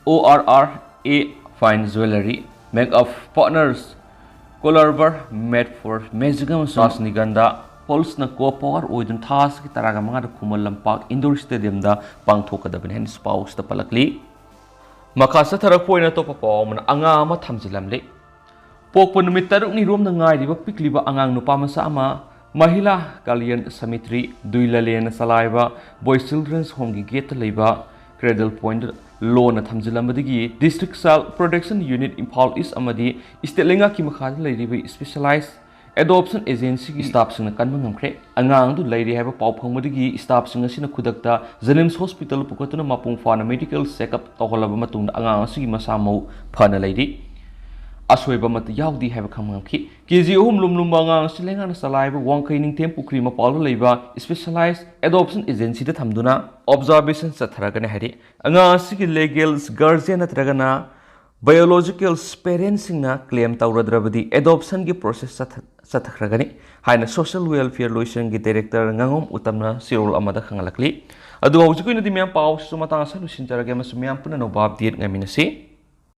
O R R A Fine Jewellery, Makeup Partners, Colorbar, Made for Magic ꯑꯃꯁꯨꯡ ꯔꯥꯖꯅꯤꯒꯟꯙꯥ Falsꯅ co-power ꯑꯣꯏꯗꯨꯅ ꯊꯥ ꯑꯁꯤꯒꯤ ꯇꯔꯥꯒ ꯃꯉꯥꯗ ꯈꯨꯃꯟ ꯂꯝꯄꯥꯛ Indoor Stadiumꯗ ꯄꯥꯡꯊꯣꯛꯀꯗꯕꯅꯤ ꯍꯥꯏꯅꯁꯨ ꯄꯥꯎꯁꯤꯗ ꯄꯜꯂꯛꯂꯤ꯫ ꯃꯈꯥ ꯆꯠꯊꯔꯛꯄ ꯑꯣꯏꯅ ꯑꯇꯣꯞꯄ ꯄꯥꯎ ꯑꯃꯅ ꯑꯉꯥꯡ ꯑꯃ ꯊꯝꯖꯤꯜꯂꯝꯂꯤ꯫ ꯄꯣꯛꯄ ꯅꯨꯃꯤꯠ ꯇꯔꯨꯛꯅꯤ ꯔꯣꯝꯗ ꯉꯥꯏꯔꯤꯕ ꯄꯤꯛꯂꯤꯕ ꯑꯉꯥꯡ ꯅꯨꯄꯥ ꯃꯆꯥ ꯑꯃ ꯃꯍꯤꯂꯥ ꯀꯜꯌꯥꯟ ꯁꯃꯤꯇ꯭ꯔꯤ, ꯗꯨꯏꯂꯂꯦꯟꯅ ꯆꯂꯥꯏꯕ Boy Children's Homeꯒꯤ gateꯇ ꯂꯩꯕ cradle pointꯇ ꯂꯣꯟꯅ ꯊꯝꯖꯤꯜꯂꯝꯕꯗꯒꯤ District Child Protection Unit Imphal East ꯑꯃꯗꯤ state ꯂꯩꯉꯥꯛꯀꯤ ꯃꯈꯥꯗ ꯂꯩꯔꯤꯕ Specialized Adoption Agencyꯒꯤ staffꯁꯤꯡꯅ ꯀꯟꯕ ꯉꯝꯈ꯭ꯔꯦ꯫ ꯑꯉꯥꯡ ꯑꯗꯨ ꯂꯩꯔꯦ ꯍꯥꯏꯕ ꯄꯥꯎ ꯐꯪꯕꯗꯒꯤ staffꯁꯤꯡ ꯑꯁꯤꯅ ꯈꯨꯗꯛꯇ JNIMS Hospital ꯄꯨꯈꯠꯇꯨꯅ ꯃꯄꯨꯡ ꯐꯥꯅ medical checkup ꯇꯧꯍꯜꯂꯕ ꯃꯇꯨꯡꯗ ꯑꯉꯥꯡ ꯑꯁꯤꯒꯤ ꯃꯁꯥ ꯃꯎ ꯐꯅ ꯂꯩꯔꯤ꯫ ꯑꯁꯣꯏꯕ ꯑꯃꯠꯇ ꯌꯥꯎꯗꯦ ꯍꯥꯏꯕ ꯈꯪꯕ ꯉꯝꯈꯤ꯫ ꯀꯦ ꯖꯤ ꯑꯍꯨꯝ ꯂꯨꯝꯂꯨꯝꯕ ꯑꯉꯥꯡ ꯑꯁꯤ ꯂꯩꯉꯥꯛꯅ ꯆꯂꯥꯏꯕ ꯋꯥꯡꯈꯩ ꯅꯤꯡꯊꯦꯝ ꯄꯨꯈ꯭ꯔꯤ ꯃꯄꯥꯜꯗ ꯂꯩꯕ Specialized Adoption Agencyꯗ ꯊꯝꯗꯨꯅ observation ꯆꯠꯊꯔꯒꯅꯤ ꯍꯥꯏꯔꯤ꯫ ꯑꯉꯥꯡ ꯑꯁꯤꯒꯤ legal guardian ꯅꯠꯇ꯭ꯔꯒꯅ Biological parents ꯁꯤꯡꯅ claim ꯇꯧꯔꯗ꯭ꯔꯕꯗꯤ adoption ꯒꯤ process ꯆꯠꯊ- ꯆꯠꯊꯈ꯭ꯔꯒꯅꯤ ꯍꯥꯏꯅ Social Welfare ꯂꯣꯏꯁꯪꯒꯤ director ꯉꯥꯉꯣꯝ ꯎꯇꯝꯅ ꯆꯦꯔꯣꯜ ꯑꯃꯗ ꯈꯪꯍꯜꯂꯛꯂꯤ꯫ ꯑꯗꯨꯒ ꯍꯧꯖꯤꯛꯀꯤ ꯑꯣꯏꯅꯗꯤ ꯃꯌꯥꯝ ꯄꯥꯎꯁꯤꯁꯨ ꯃꯇꯥꯡ ꯑꯁꯤꯗ ꯂꯣꯏꯁꯤꯟꯖꯔꯒꯦ ꯑꯃꯁꯨꯡ ꯃꯌꯥꯝ ꯄꯨꯟꯅ ꯑꯅꯧꯕ update ꯉꯥꯏꯃꯤꯟꯅꯁꯤ꯫